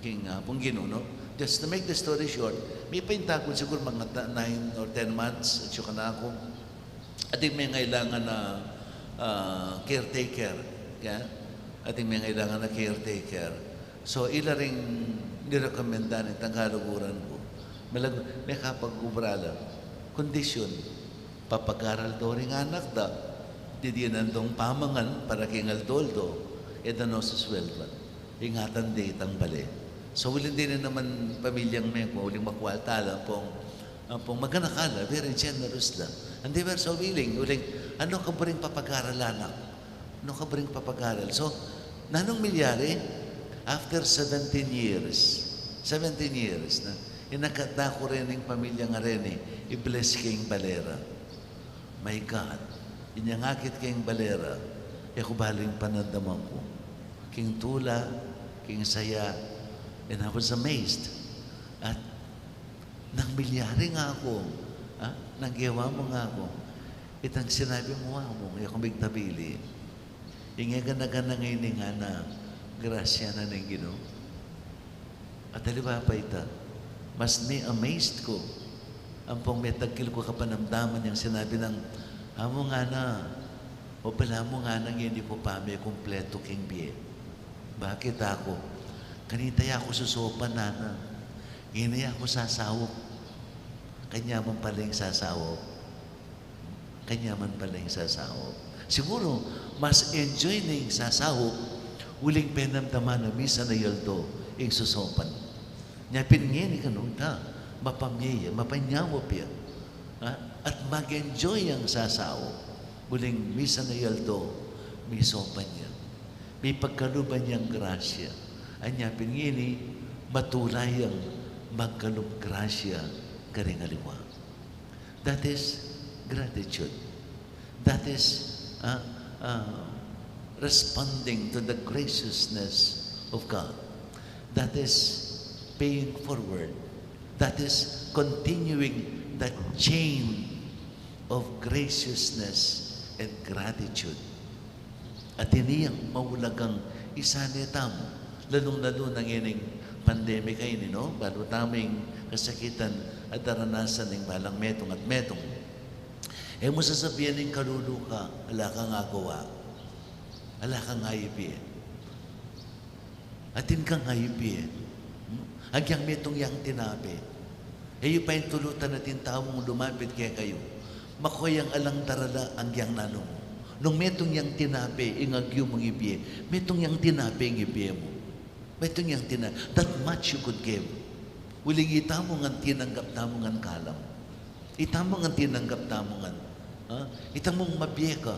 king, ah, Apung Ginu, no? Just to make the story short, mipinta ku siguru mga ta-, nine or ten months, at saka na ku, ating mengailangan na, ah, caretaker, ya? Ating mengailangan na caretaker. So, ila ring nirekomenda ning tanggaluguran ku. Malag-, mekapag-ubra la. Kondisyon, papagaral do ring anak da, didinan dong pamangan para king aldo-aldo, e danan no su sweldo. Ingatan de itang bale. So, uling deni naman pamilyang meko, uling makualta la, ampong, ampong maganaka la, very generous la. And they were so willing, uling, anu ka buring papagaral anak? Anu ka buring papagaral? So, nanung milyari? After seventeen years, seventeen years na, inakat da ku reni ing pamilya ngeni, i-bless ke ing bale ra. My God, inyang akit ke ing bale ra, e ku balu ing panandaman ku. King tula, king saya, and I was amazed. At nang milyari, ngaku, ha? Nang gewa mu, ngaku, itang sinabi mu, amu, e ku migtabili. Ing e gana-gana ngeni, ngana, grasya na ning Ginu. At aliwa pa ita, mas mi-amazed ku, ampong metagkil ku kapanamdaman yang sinabi nang, amu ngana, o balamu ngana ngeni ku pa mekumpletu king bie. Bakit aku? Kanita ya ku susopan, ngana. Ngeni ya ku sasaup. Kanyaman pala ing sasaup. Kanyaman pala ing sasaup. Siguru, mas enjoy ne ing sasaup, uling penamdaman na misan a aldo ing susopan. Nya pin ngeni kanu ta, mapamye ya, mapanyaup ya. Ha? At mag-enjoy yang sasaup, uling misan a aldo, misopan ya. Mipagkaluban yang grasya. Anya pin ngeni, matula yang magkalub grasya karing aliwa. That is gratitude. That is, uh, uh, responding to the graciousness of God. That is paying forward. That is continuing the chain of graciousness and gratitude. At ini yang maulagang isane tamu, lalung-lalu na ngening pandemic a ini, no? Balu tamu ing kasakitan a daranasan ning balang metung at metung. E mu sasabian ning kalulu ka, ala kang agawa. Ala kang aibie. Atin kang aibie. Agyang metung yang tinape. E yu pa intulutan atin taung lumapit kekayu. Makuya yang alang darala agyang nanu mu. Nung metung yang tinape ing agyu mung ibie, metung yang tinape ing ibie mu. Metung yang tina-, that much you could give. Uling itamu ngan tinanggap tamu ngan kalam. Itamu ngan tinanggap tamu ngan. Ha? Itamu mabie ka.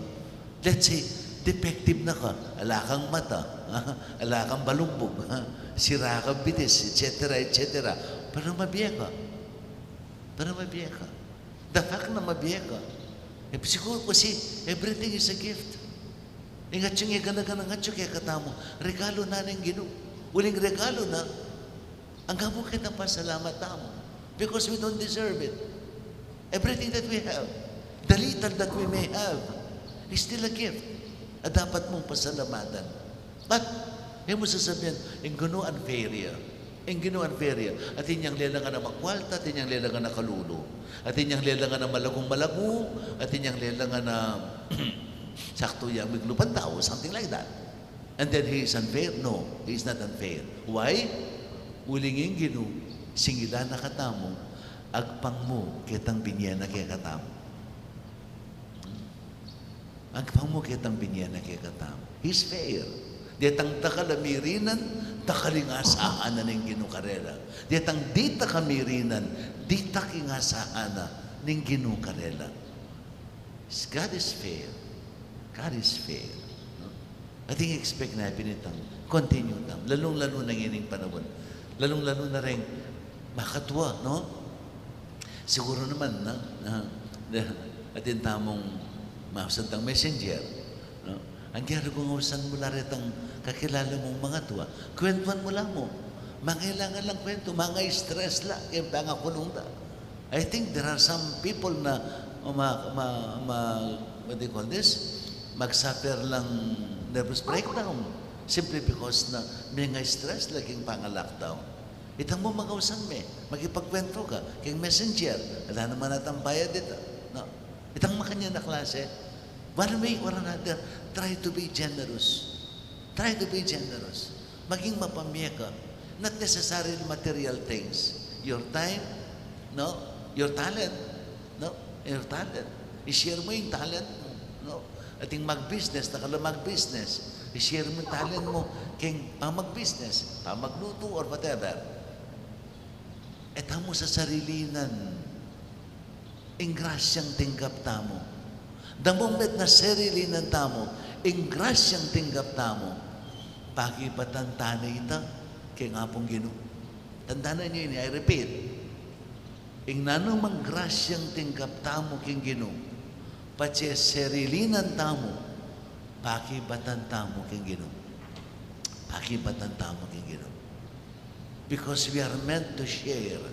Let's say, defective na ka. Ala kang mata. Ha? Ala kang balumbug. Ha? Sira kang bitis, et cetera, et cetera. Pero mabie ka. Pero mabie ka. The fact na mabie ka, e, siguru kasi everything is a gift. Ing atsu ing gana-gana, ing atsu kekatamu, regalo na ning Ginu. Uling regalo na, angga mu keta pasalamat tamu. Because we don't deserve it. Everything that we have, the little that we may have, is still a gift. A dapat mung pasalamatan. But, e mu sasabian, ing Ginu unfair ya. Ing Ginu unfair ya. Atin yang lelangan a makwalta, atin yang lelangan a kalulu. Atin yang lelangan a malagung-malagu, atin yang lelangan a saktu yang miglupan tau, something like that. And then he is unfair? No, he is not unfair. Why? Uling ing Ginu, singilan na katamu, agpang mu ketang binie na kekatamu. Agpang mu ketang binie na kekatamu. He's fair. Detang dakal a mirinan, dakal ing asahan na ning Ginu karela. Detang ditak a mirinan, ditak ing asahan na ning Ginu karela. God is fair. God is fair. No? Atin expect na pin itang continue tam. Lalung-lalu na ngening panaun. Lalung-lalu na reng makatua, no? Siguru naman, no? Na, na, atin tamung mausad tang messenger, no? Ang kaya kung ausan mu la retang kakilala mung mangatua, kwentuan mu la mu. Mangailangan lang kwentu, manga-stress la, keng pangakulung da. I think there are some people na ma-, ma-, ma-, what do you call this? Mag-suffer lang nervous breakdown simply because na menga-stress la keng panga-lockdown. Itang mu mangausan me, makipagkwentu ka keng messenger, ala naman atang bayad ita, no? Itang makanyan a klase, one way or another, try to be generous. Try to be generous. Maging mapamie ka. Not necessarily material things. Your time, no? Your talent, no? Your talent. I-share mu ing talent mu, no? Ating mag-business, dakal a mag-business. I-share mu ing talent mu keng pamag-business, pamaglutu or whatever. E tamu sasarilinan ing grasyang tinggap tamu. Damung met na sarilinan tamu ing grasyang tinggap tamu, pakibatan ta ne ita keng Apung Ginu. Tandanan yu ini, I repeat. Ing nanumang grasyang tinggap tamu keng Ginu, patse sarilinan tamu, pakibatan tamu keng Ginu. Pakibatan tamu keng Ginu. Because we are meant to share.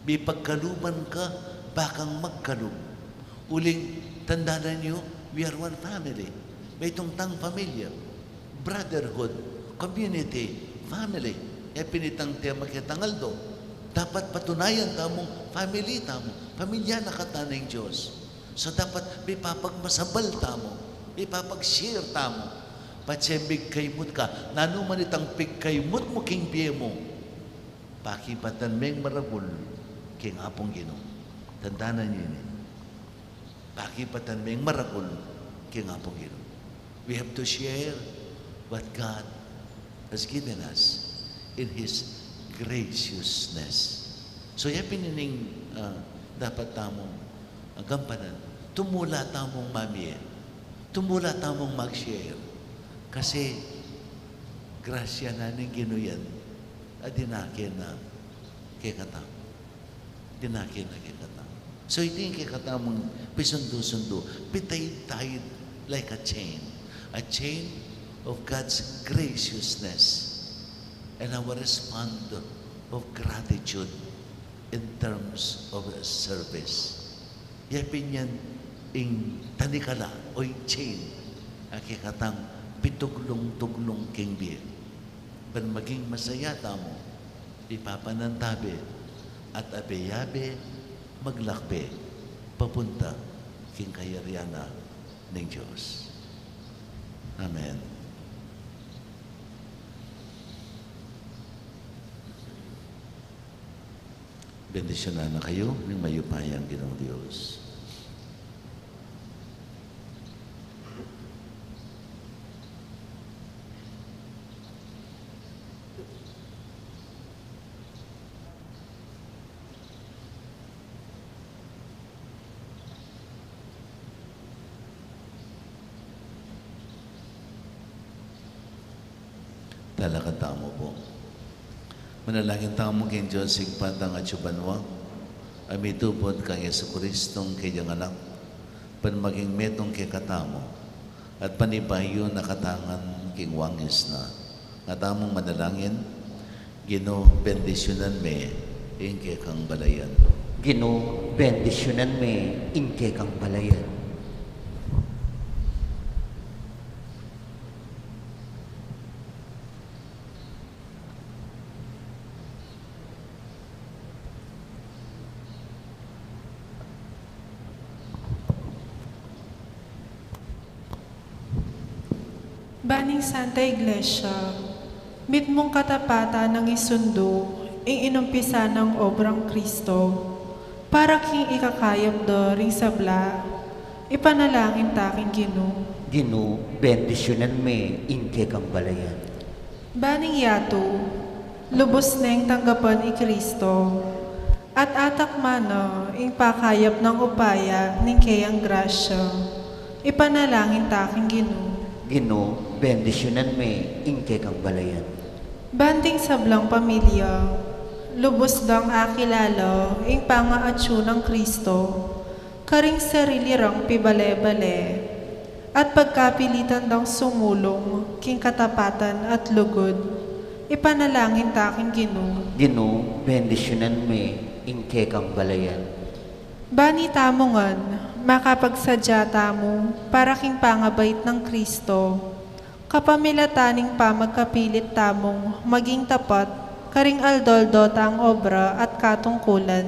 Mipagkaluban ka, ba kang magkalub. Uling, tandanan yu, we are one family. Metung tang pamilya, brotherhood, community, family. E pin itang tema ketang aldo. Dapat patunayan tamung family tamu. Pamilya na kata ning Dios. So dapat mipapagmasabal tamu, mipapag-share tamu. Patse migkaimut ka, nanu man itang pigkaimut mu king bie mu, pakibatan meng maragul king Apung Ginu. Tandanan yu ini. Pakibatan meng maragul king Apung Ginu. We have to share what God has given us in His graciousness. So, ya pin ining, ah, dapat tamung, ah, gampanan. Tumula tamung mamie. Tumula tamung mag-share. Kasi, Grasya na ning Ginu yan. A dinake na kekatamu. Dinake na kekatamu. So, iti ing kekatamung pisundu-sundu, pitaid-taid like a chain. A chain of God's graciousness and our respond of gratitude in terms of service. Ya pin yan ing tanikala o ing chain a kekatang pituglung-tuglung king bie. Ban maging masaya tamu, ipapanantabe at abe-abe maglakbe papunta king kayarian na ning Dios. Amen. Bendisyunan na kayu ning mayupayang Ginoong Dios. Talakad tamu pu. Manalangin tamu king Dios Ibpa tang atsu banua, a mitupud kang Jesucristong kayang Anak, ban maging metung kekatamu, at panibayu na katangan king wangis na. Nga tamung manalangin, Ginu, bendisyunan me ing kekang balayan. Ginu, bendisyunan me ing kekang balayan. Ban ing Santa Iglesia, mitmung katapatan nang isundu ing inumpisa nang obrang Kristo, para king ikakayap da ring sabla, ipanalangin ta king Ginu. Ginu, bendisyunan me ing kekang balayan. Ban ing yatu, lubus neng tanggapan i Kristo, at atakman na ing pakayap nang upaya ning keyang grasya, ipanalangin ta king Ginu. Ginu, bendisyunan me ing kekang balayan. Ban ding sablang pamilya, lubus dang akilala ing pangaatsu nang Kristo, karing sarili rang pibale-bale, at pagkapilitan dang sumulung king katapatan at lugud, ipanalangin ta king Ginu. Ginu, bendisyunan me ing kekang balayan. Ban itamu ngan, makapagsadya tamu para king pangabait nang Kristo, kapamilatan ning pamagkapilit tamung maging tapat karing aldo-aldo tang obra at katungkulan.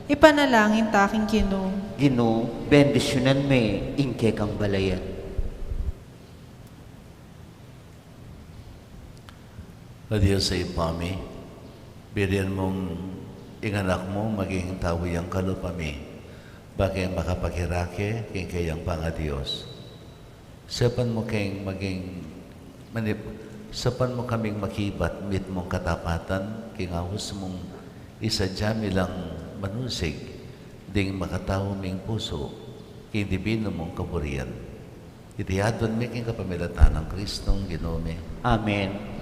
Ipanalangin ta king Ginu. Ginu, bendisyunan me ing kekang balayan. O Dios a Ibpa mi, birian mung ing Anak mu maging tau yang kalupa mi, ba keng makapakirake king keyang pangadios. Saupan mu keng maging manip-, saupan mu kaming makibat mitmung katapatan king aus mung isadya mi lang manusig ding makatau ming pusu king dibinu mung kaburian. Iti adwan mi king kapamilatan nang Kristong Ginu mi. Amen.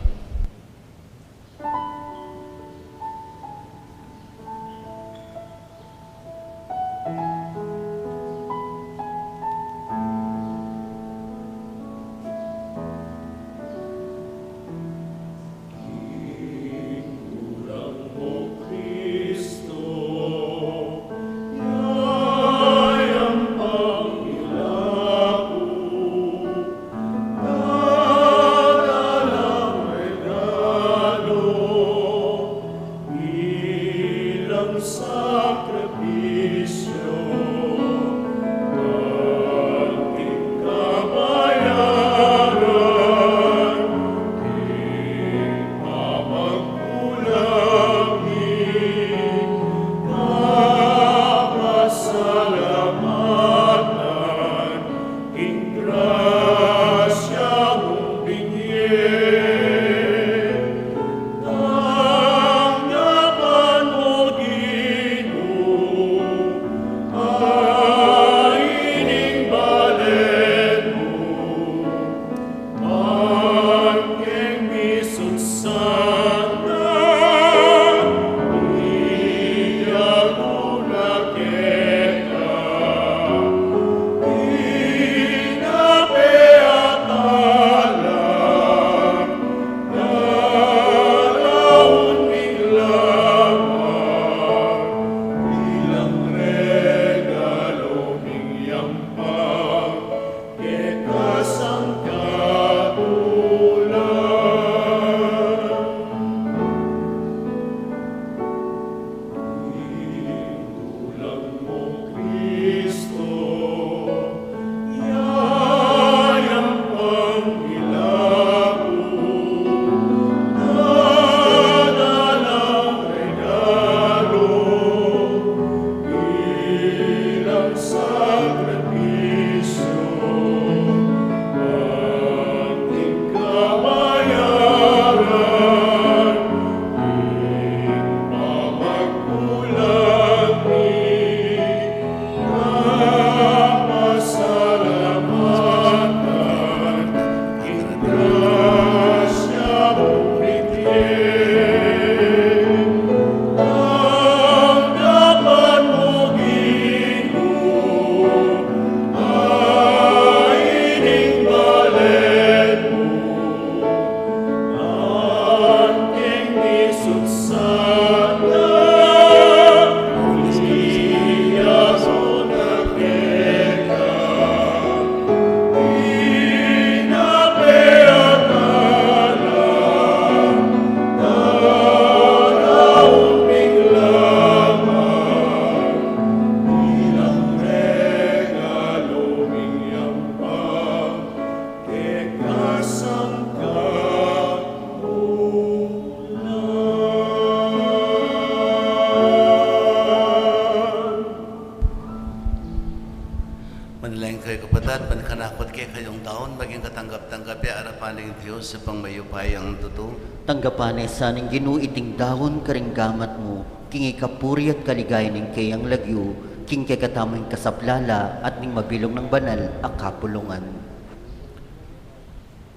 Kanaku at kekayung daun, maging katanggap-tanggap ya arapan ning Dios Ibpang mayupayang tutu. Tanggapan na sa ning Ginu iting daun karing gamat mu, king ikapuri at kaligayan ning keyang lagyu, king kekatamung kasaplalan at ning mabilug nang banal a kapulungan.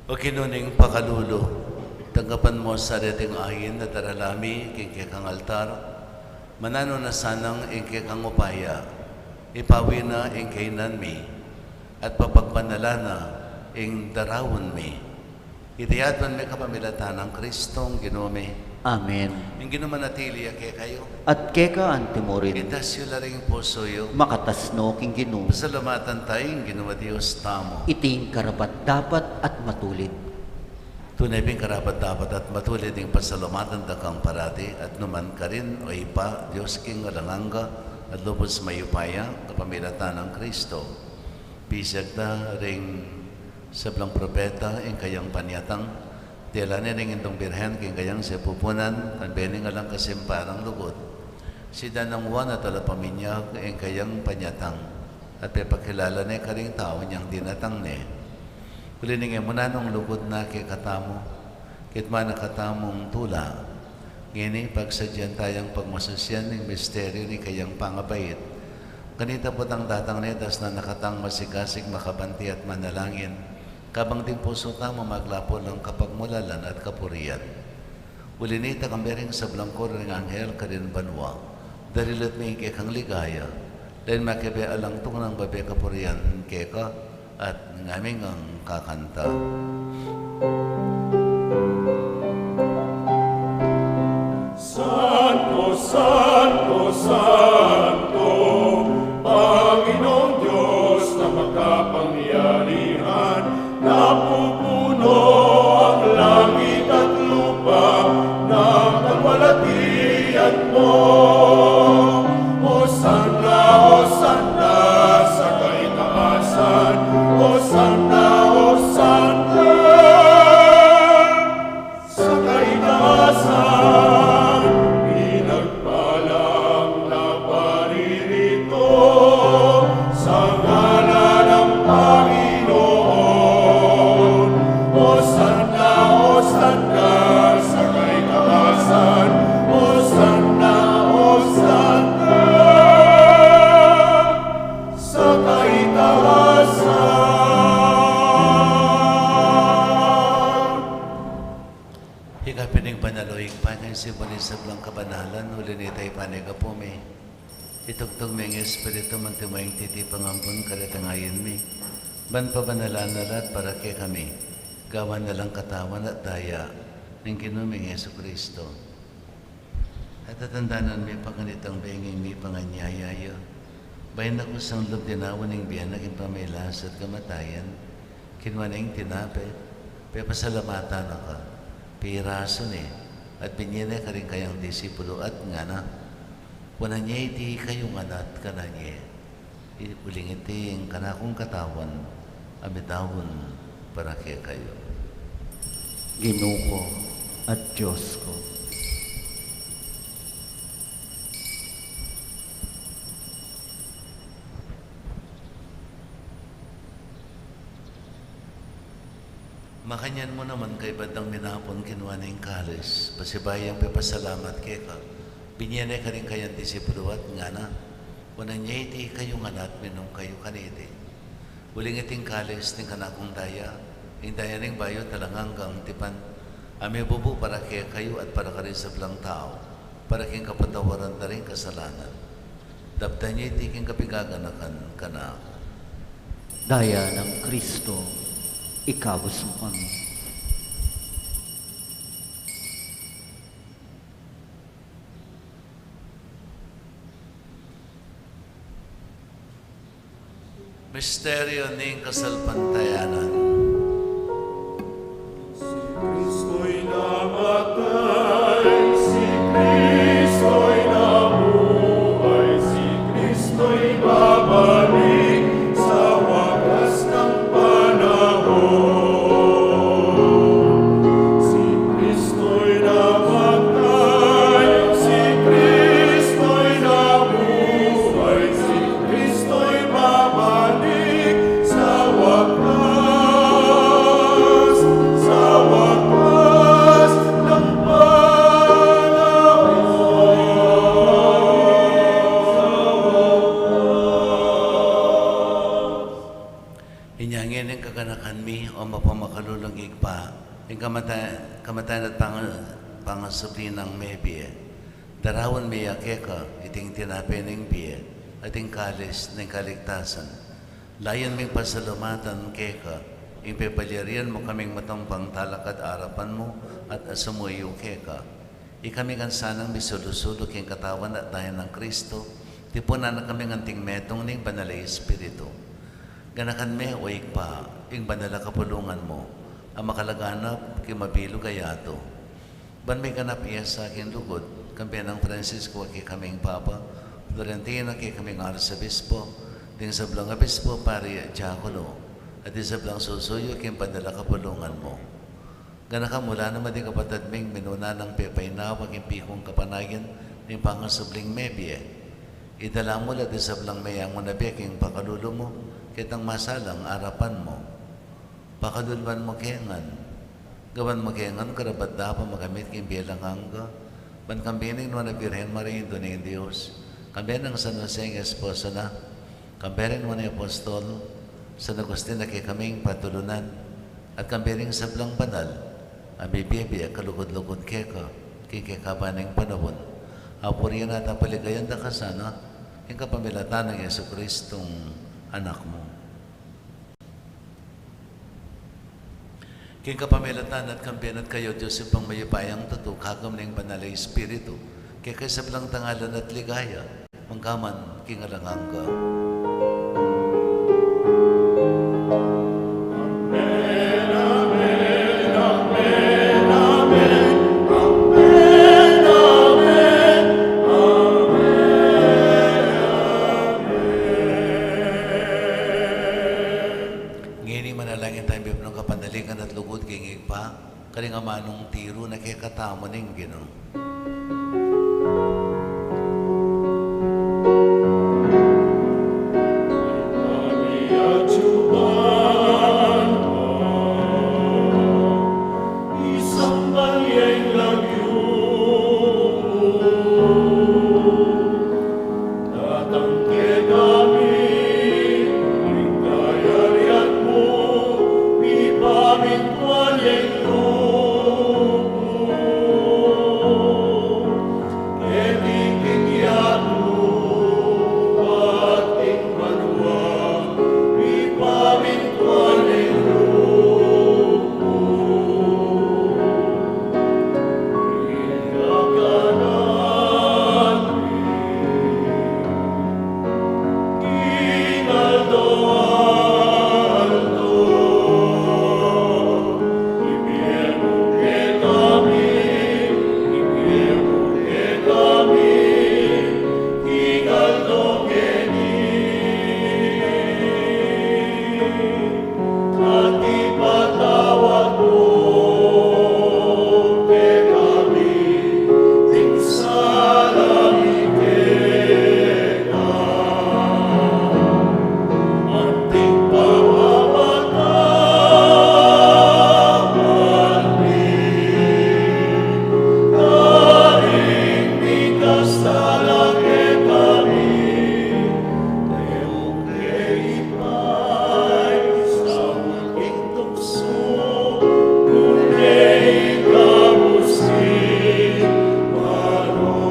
O Ginu ning pakalulu, tanggapan mu sa reting ain a darala mi king kekang altar, mananu na sanang ing kekang upaya, ipawi na ing kainan mi, at papagbanalan na ing daraun mi. Iti adwan mi kapamilatan nang Kristong Ginu mi. Amen. Ing Ginu manatili ya kekayu. At keka antimurin. Itas yu la ring pusu yu. Makatas no king Ginu. Pasalamatan tamu ing Ginu a Dios tamu. Iti ing karapat-dapat at matulid. Tune pin karapat-dapat at matulid ing pasalamatan da kang parati at numan karin, o Ibpa, Dios king alang angga at lubus mayupaya, kapamilatan nang Kristo. Pisag da ring sablang propeta ing kayang panyatang, tela ne ring Indung Birhen king kayang sepupunan, kambe ning alang kasimparang lugud. Sida nang Juan a talapaminyag ing kayang panyatang, at pepakilala ne karing tau inyang dinatang ne. Uli ning e mu nanung lugud na kekatamu, kitman na katamung tula. Ngeni, pagsadyan tayang pagmasusian ing misteryu ning kayang pangabait. Kanita potang datang ne, dasnan na katang masigasig makabanti at manalangin, kabang ding pusu tamu maglapu lang kapagmulalan at kapurian. Uli nita, kambe ring sablang koro ring anghel karin banua, darilat mi ing kekang ligaya, dahil makibe alang tungnang babe kapurian keka, at ngamin ngang kakanta. Santo, santo, santo, Panginoong Diyos na makapangyarihan, napupuno ang langit at lupa ng kaluwalhatian mo. Hosanna, Hosanna sa kaitaasan. Hosanna, Hosanna sa kaitaasan. Pinagpalang naparirito sa ngalan ng Panginoon. Hosanna, Hosanna sa kaitaasan. Hosanna, Hosanna sa kaitaasan. Ika pin ing banal, o Ibpa, ing simbol ning sablang kabanalan, uli nita ipanyawad mi. Itugtug me ing Espiritu mu, antimo ing titipu ning ampon kareting ain mi, ban pabanalan na la at para kekami gawan na lang katawan at daya ning Ginu ming Jesucristo. At tatandanan mi pa kanitang bengi ing mipanganyaya ya, bayu na kusang lub dinaun ing bie na king pamagkasakit at kamatayan, kinua ne ing tinape, pepasalamatan na ka, pirasu ne, at binie ne karing kayang disipulu at ngana: Kunan ye iti kayu ngan at kanan ye. Uling iti ing kanakung katawan, a midaun para kekayu. Ginu ku at Dios ku. Makanyan mu naman, kaybat dang minapun, kinua ne ing kalis, pasibayu yang pepasalamat keka, binie ne karing kayang disipulu at ngana: Kunan ye iti kayu ngan at minum kayu kaniti. Uling iti ing kalis ning kanakung daya, ing daya ning bayu at alang anggang tipan, a mibubu para kekayu at para karing sablang tau, para king kapatawaran da ring kasalanan. Daptan ye iti king kapigaganakan kanaku. Daya nang Kristo, ikabus mu kami. Misteryu ning kasalpantayanan. Si Kristo'y namatay, si Kristo'y nabuhay, si Kristo'y babalik sa wakas ng panahon. Si Kristo'y namatay, si Kristo'y nabuhay, si Kristo'y babalik sa wakas Kaganakan mi, o mapamakalulung Ibpa, ing kamata-, kamatayan at pang-, pangasubli nang mebie. Daraun mi ya keka iting tinape ning bie, at ing kalis ning kaligtasan. Layun ming pasalamatan keka, ing pepalyarian mu kaming matampang talakad arapan mu at sumuyu keka. Ikami ngan sanang misulu-sulu king katawan at daya nang Kristo, tipunan na kaming anting metung ning Banal a Espiritu. Ganakan me, o Ibpa, ing banal a kapulungan mu, a makalaganap king mabilug a yatu. Ban miganap ya sa king lugud, kambe nang Francisco a kekaming Papa, Florentino a kekaming Arsobispo, ding sablang obispo, pari at diakono, at ding sablang susuyu king banal a kapulungan mu. Ganakan mu la naman ding kapatad ming minuna nang pepainawa king pikung kapanayan ning pangasubling mebie. Idala mu la ding sablang meyangu na bie king pakalulu mu, ketang masalang arapan mu. Pakaluluan mu ke ngan. Gawan mu ke ngan karapat-dapat makamit king bie alang angga. Ban kambe ning Nuan a Birhen Maria, Indu ning Dios, kambe nang San Jose a esposo na, kambe ring Nuan a Apostol, San Agustin a kekaming patulunan, at kambe ring sablang banal a mibie-bie kalugud-lugud keka king kekaban ning panaun. Apurian at apaligayan da ka sana king kapamilatan nang Jesucristong Anak mu. King kapamilatan na at kambe na at kaya, Dios Ibpang mayupayang tutu, kagum ning Banal a Espiritu, keka ing sablang dangalan at ligaya, mangga man king alang angga. Ngeni manalangin tayong mipnung kapanaligan at lugud king Ibpa, karing amanung tiru na kekatamu ning Ginu. Datang kekami ing kayarian mu, mipamintuan ing lub mu. Keti king yatu at king banua, mipamintuan ing lub mu. At ipatawad mu kekami ding sala mi keka, anting pamamatawad mi karing mikasala kekami. E mu ke ipaisaul king tuksu, nune ikabus ing marok.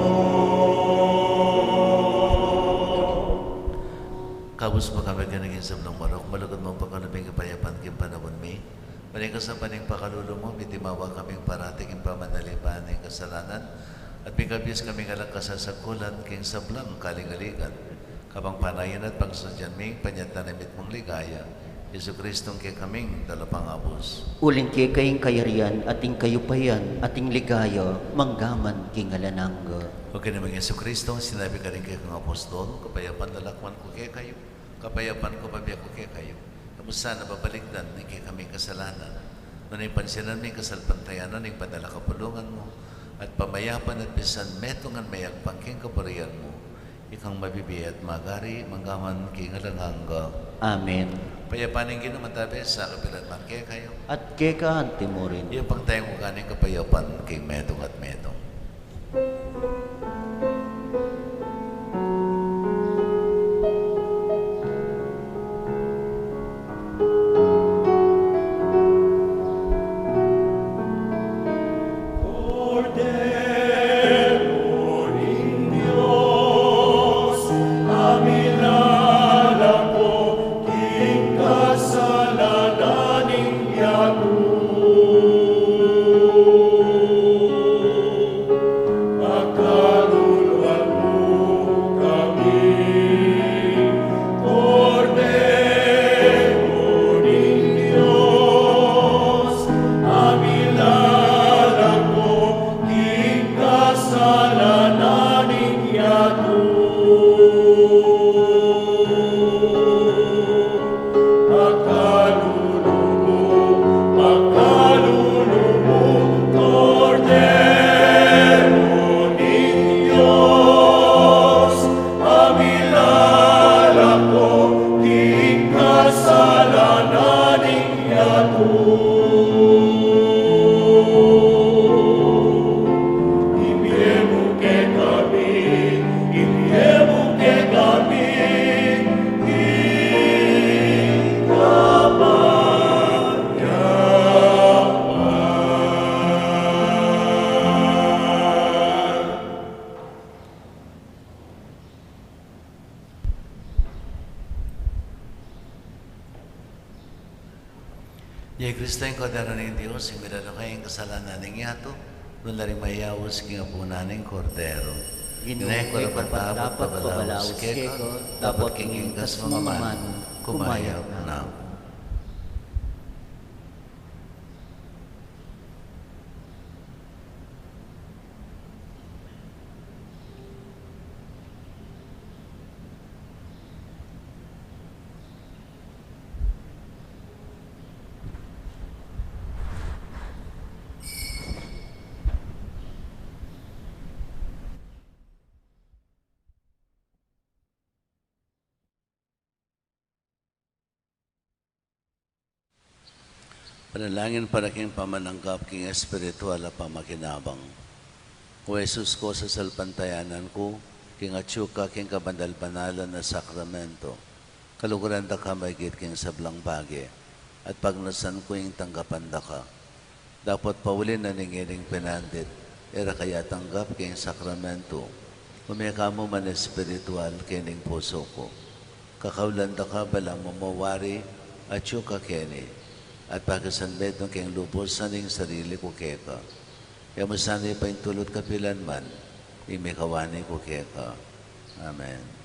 Ikabus mu kami king sablang marok, malugud mung pakalub ing kapayapan king panaun mi. Ban king kasapan ning pakalulu mu, mitimawa kaming parati king pamanalipan ning kasalanan, at mikabus kaming alang kasasakulan king sablang kaligaligan. Kabang panayan at pagsadyan mi ing panyatang na mitmung ligaya, Jesucristong kekaming Talapangabus. Uling keka ing kayarian, at ing kayupayan, at ing ligaya, mangga man king alang angga. O Ginu ming Jesucristo, sinabi mu karing kekang apostol, kapayapan lakwan ku kekayu, kapayapan ku bibie ku kekayu. E mu sana babalikdan ing kekaming kasalanan, nune pansinan mu ing kasalpantayanan ning banal a kapulungan mu, at pamayapan at pisan metungan me agpang king kaburian mu, ikang mabibie at magari, mangga man king alang angga. Amen. Kapayapan ning Ginu manatili sa kapilan man kekayu. At keka anti murin. Iyabang tamu ing kapayapan king metung at metung. Iya i Kristo, ing Kordero ning Dios, ing milalako king kasalanan ning yatu. Nune la ring mayaus king apunan ning Kordero. Ginu, e ku karapat-dapat pabalaus keka, dapot king ingkas mu man, kumayap na ku. Panalangin para king pamananggap king espiritual a pamakinabang. O Jesus ku, sasalpantayanan ku king atyu ka king kabanal-banalan a sakramento. Kaluguran da ka maigit king sablang bage, at pagnasan ku ing tanggapan da ka. Dapot pauli na ning ining pinandit, e ra ka ya tanggap king sakramento, ume ka mu man espiritual king pusu ku. Kakaulan da ka balang mamawari, atyu ka keni, at pakisanmetung king lubus ing sarili ku keka. E mu sana ipaintulud kapilan man ing mikawani ku keka. Amen.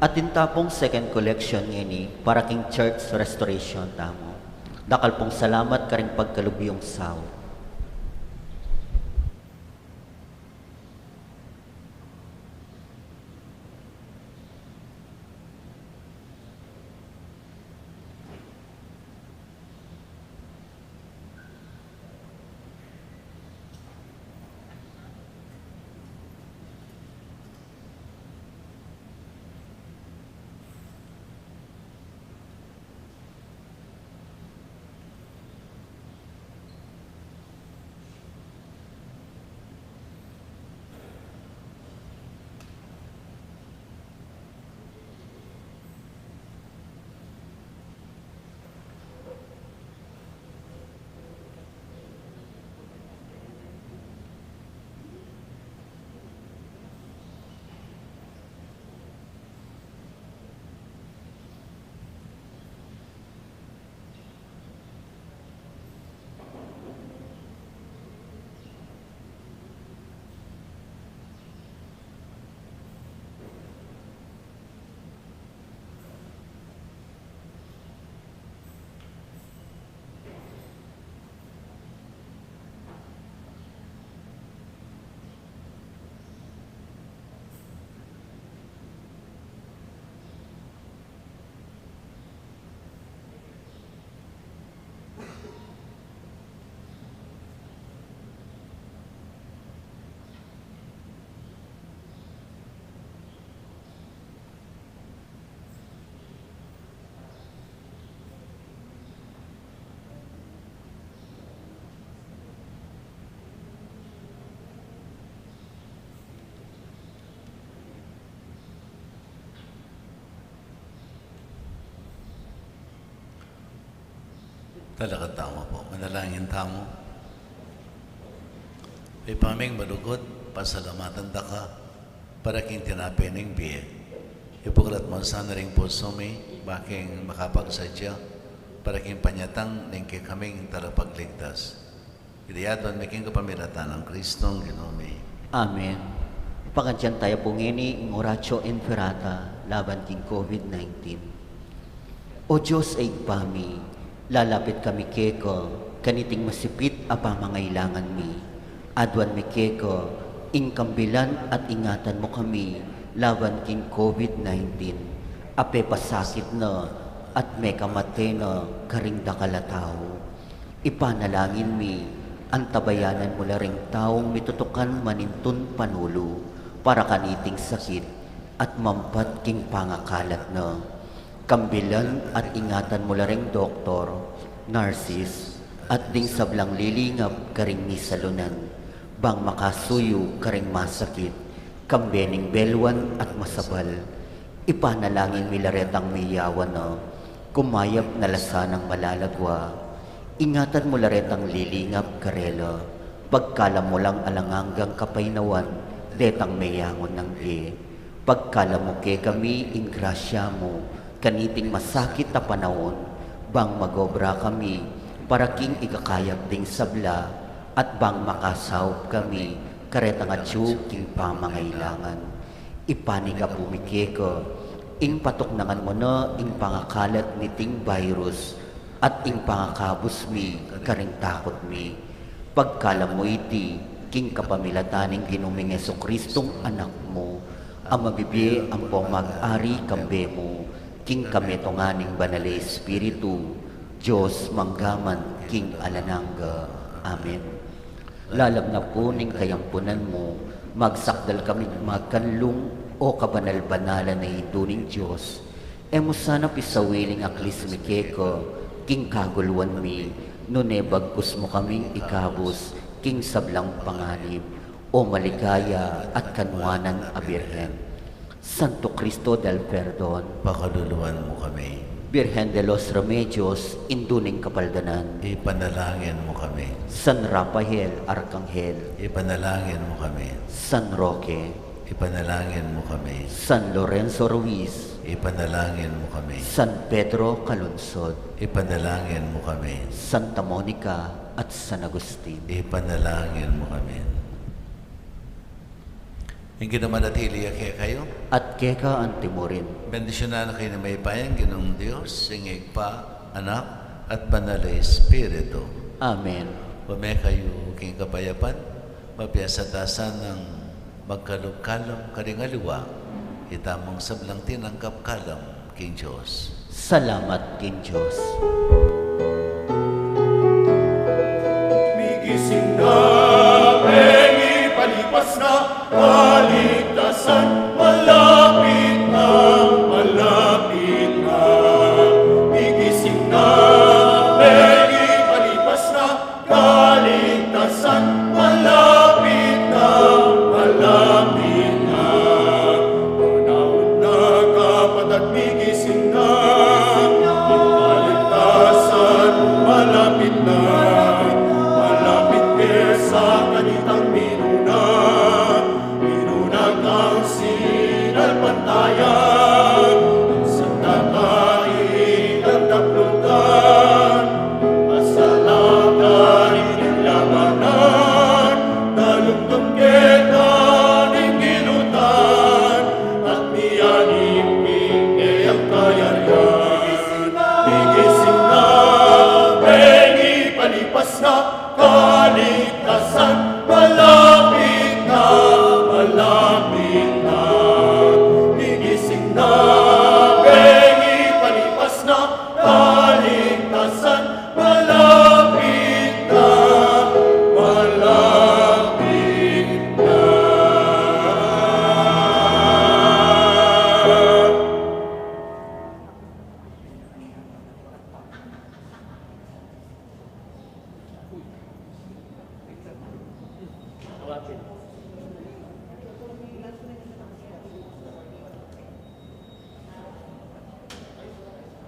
Atin ta pung second collection ngeni para king church restoration tamu. Dakal pung salamat karing pagkalub yung sau. Talakad tamu pu. Manalangin tamu. Ibpa ming malugud, pasalamatan da ka para king tinape ning bie. Ibuklat mu sana ring pusu mi, ba king makapagsadya para king panyatang ning kekaming Talapagligtas. Iti adwan mi king kapamilatan nang Kristong Ginu mi. Amen. Pakadyan taya pu ngeni ing Oratio Imperata laban king COVID nineteen. O Dios a Ibpa mi, lalapit kami keka kaniting masipit a pamangailangan mi. Adwan mi keka ing kambilan at ingatan mu kami laban king COVID nineteen a pepasakit na at mekamate na karing dakal a tau. Ipanalangin mi, antabayanan mu la ring taung mitutukan manintun panulu para kaniting sakit at mampat king pangakalat na. Kambilan at ingatan mu la ring doktor, nurses, at ding sablang lilingap karing misalunan, bang makasuyu karing masakit, kambe ning belwan at masabal. Ipanalangin mi la retang meyawan na, kumayap na la sanang malalagwa. Ingatan mu la retang lilingap karela, pagkalam mu lang alang anggang kapaynawan detang meyangu nang bie. Pagkalam mu kekami ing grasya mu kaniting masakit a panaun, bang magobra kami para king ikakayap ding sabla, at bang makasaup kami karetang atyu king pamangailangan. Ipanyawad mi keka ing patuknangan mu na ing pangakalat niting virus at ing pangakabus mi karing takut mi. Pagkalam mu iti king kapamilatan ning Ginu ming Jesucristong Anak mu, a mabibie ampong mag-ari kambe mu king kametungan ning Banal a Espiritu, Dios mangga man king alang angga. Amen. Lalam na pu ning kayampunan mu, magsakdal kami magkanlung, o kabanal-banalan a Indu ning Dios. E mu sana pisawiling aklis mi keka king kaguluan mi, nune bagkus mu kaming ikabus king sablang panganib, o maligaya at kanwanan a Birhen. Santo Cristo del Perdon, pakaluluan mu kami. Birhen de los Remedios, Indu ning Kapaldanan, ipanalangin mu kami. San Rafael Arkanghel, ipanalangin mu kami. San Roque, ipanalangin mu kami. San Lorenzo Ruiz, ipanalangin mu kami. San Pedro Calungsod, ipanalangin mu kami. Santa Monica at San Agustin, ipanalangin mu kami. Ing Ginu manatili ya kekayu. At keka antimurin. Bendisyunan na kayu ning mayupayang Ginung Dios, ing Ibpa, Anak, at Banal a Espiritu. Amen. Ume kayu king kapayapan, mapiasatasan nang magkalub-kalub karing aliwa, itamung sablang tinanggap kalam king Dios. Salamat king Dios. Migising na, bengi palipas na, kaligtasan malapit na, malapit na. Migising na, bengi palipas na, kaligtasan malapit na, malapit na. Panaun na, kapatad, migising na. Ing kaligtasan malapit na, malapit ke sa kanitang minuna. Minuna kang sinalpantaya, santa ka ing dakdakan, pasalaka ing labanan, talungtung keta ning ginutan, at miyanip king keyang kayarian. Migising na, bengi palipas na, kaligtasan malapit na, malapit na. Migising na, bengi palipas na, kaligtasan malapit na, malapit na.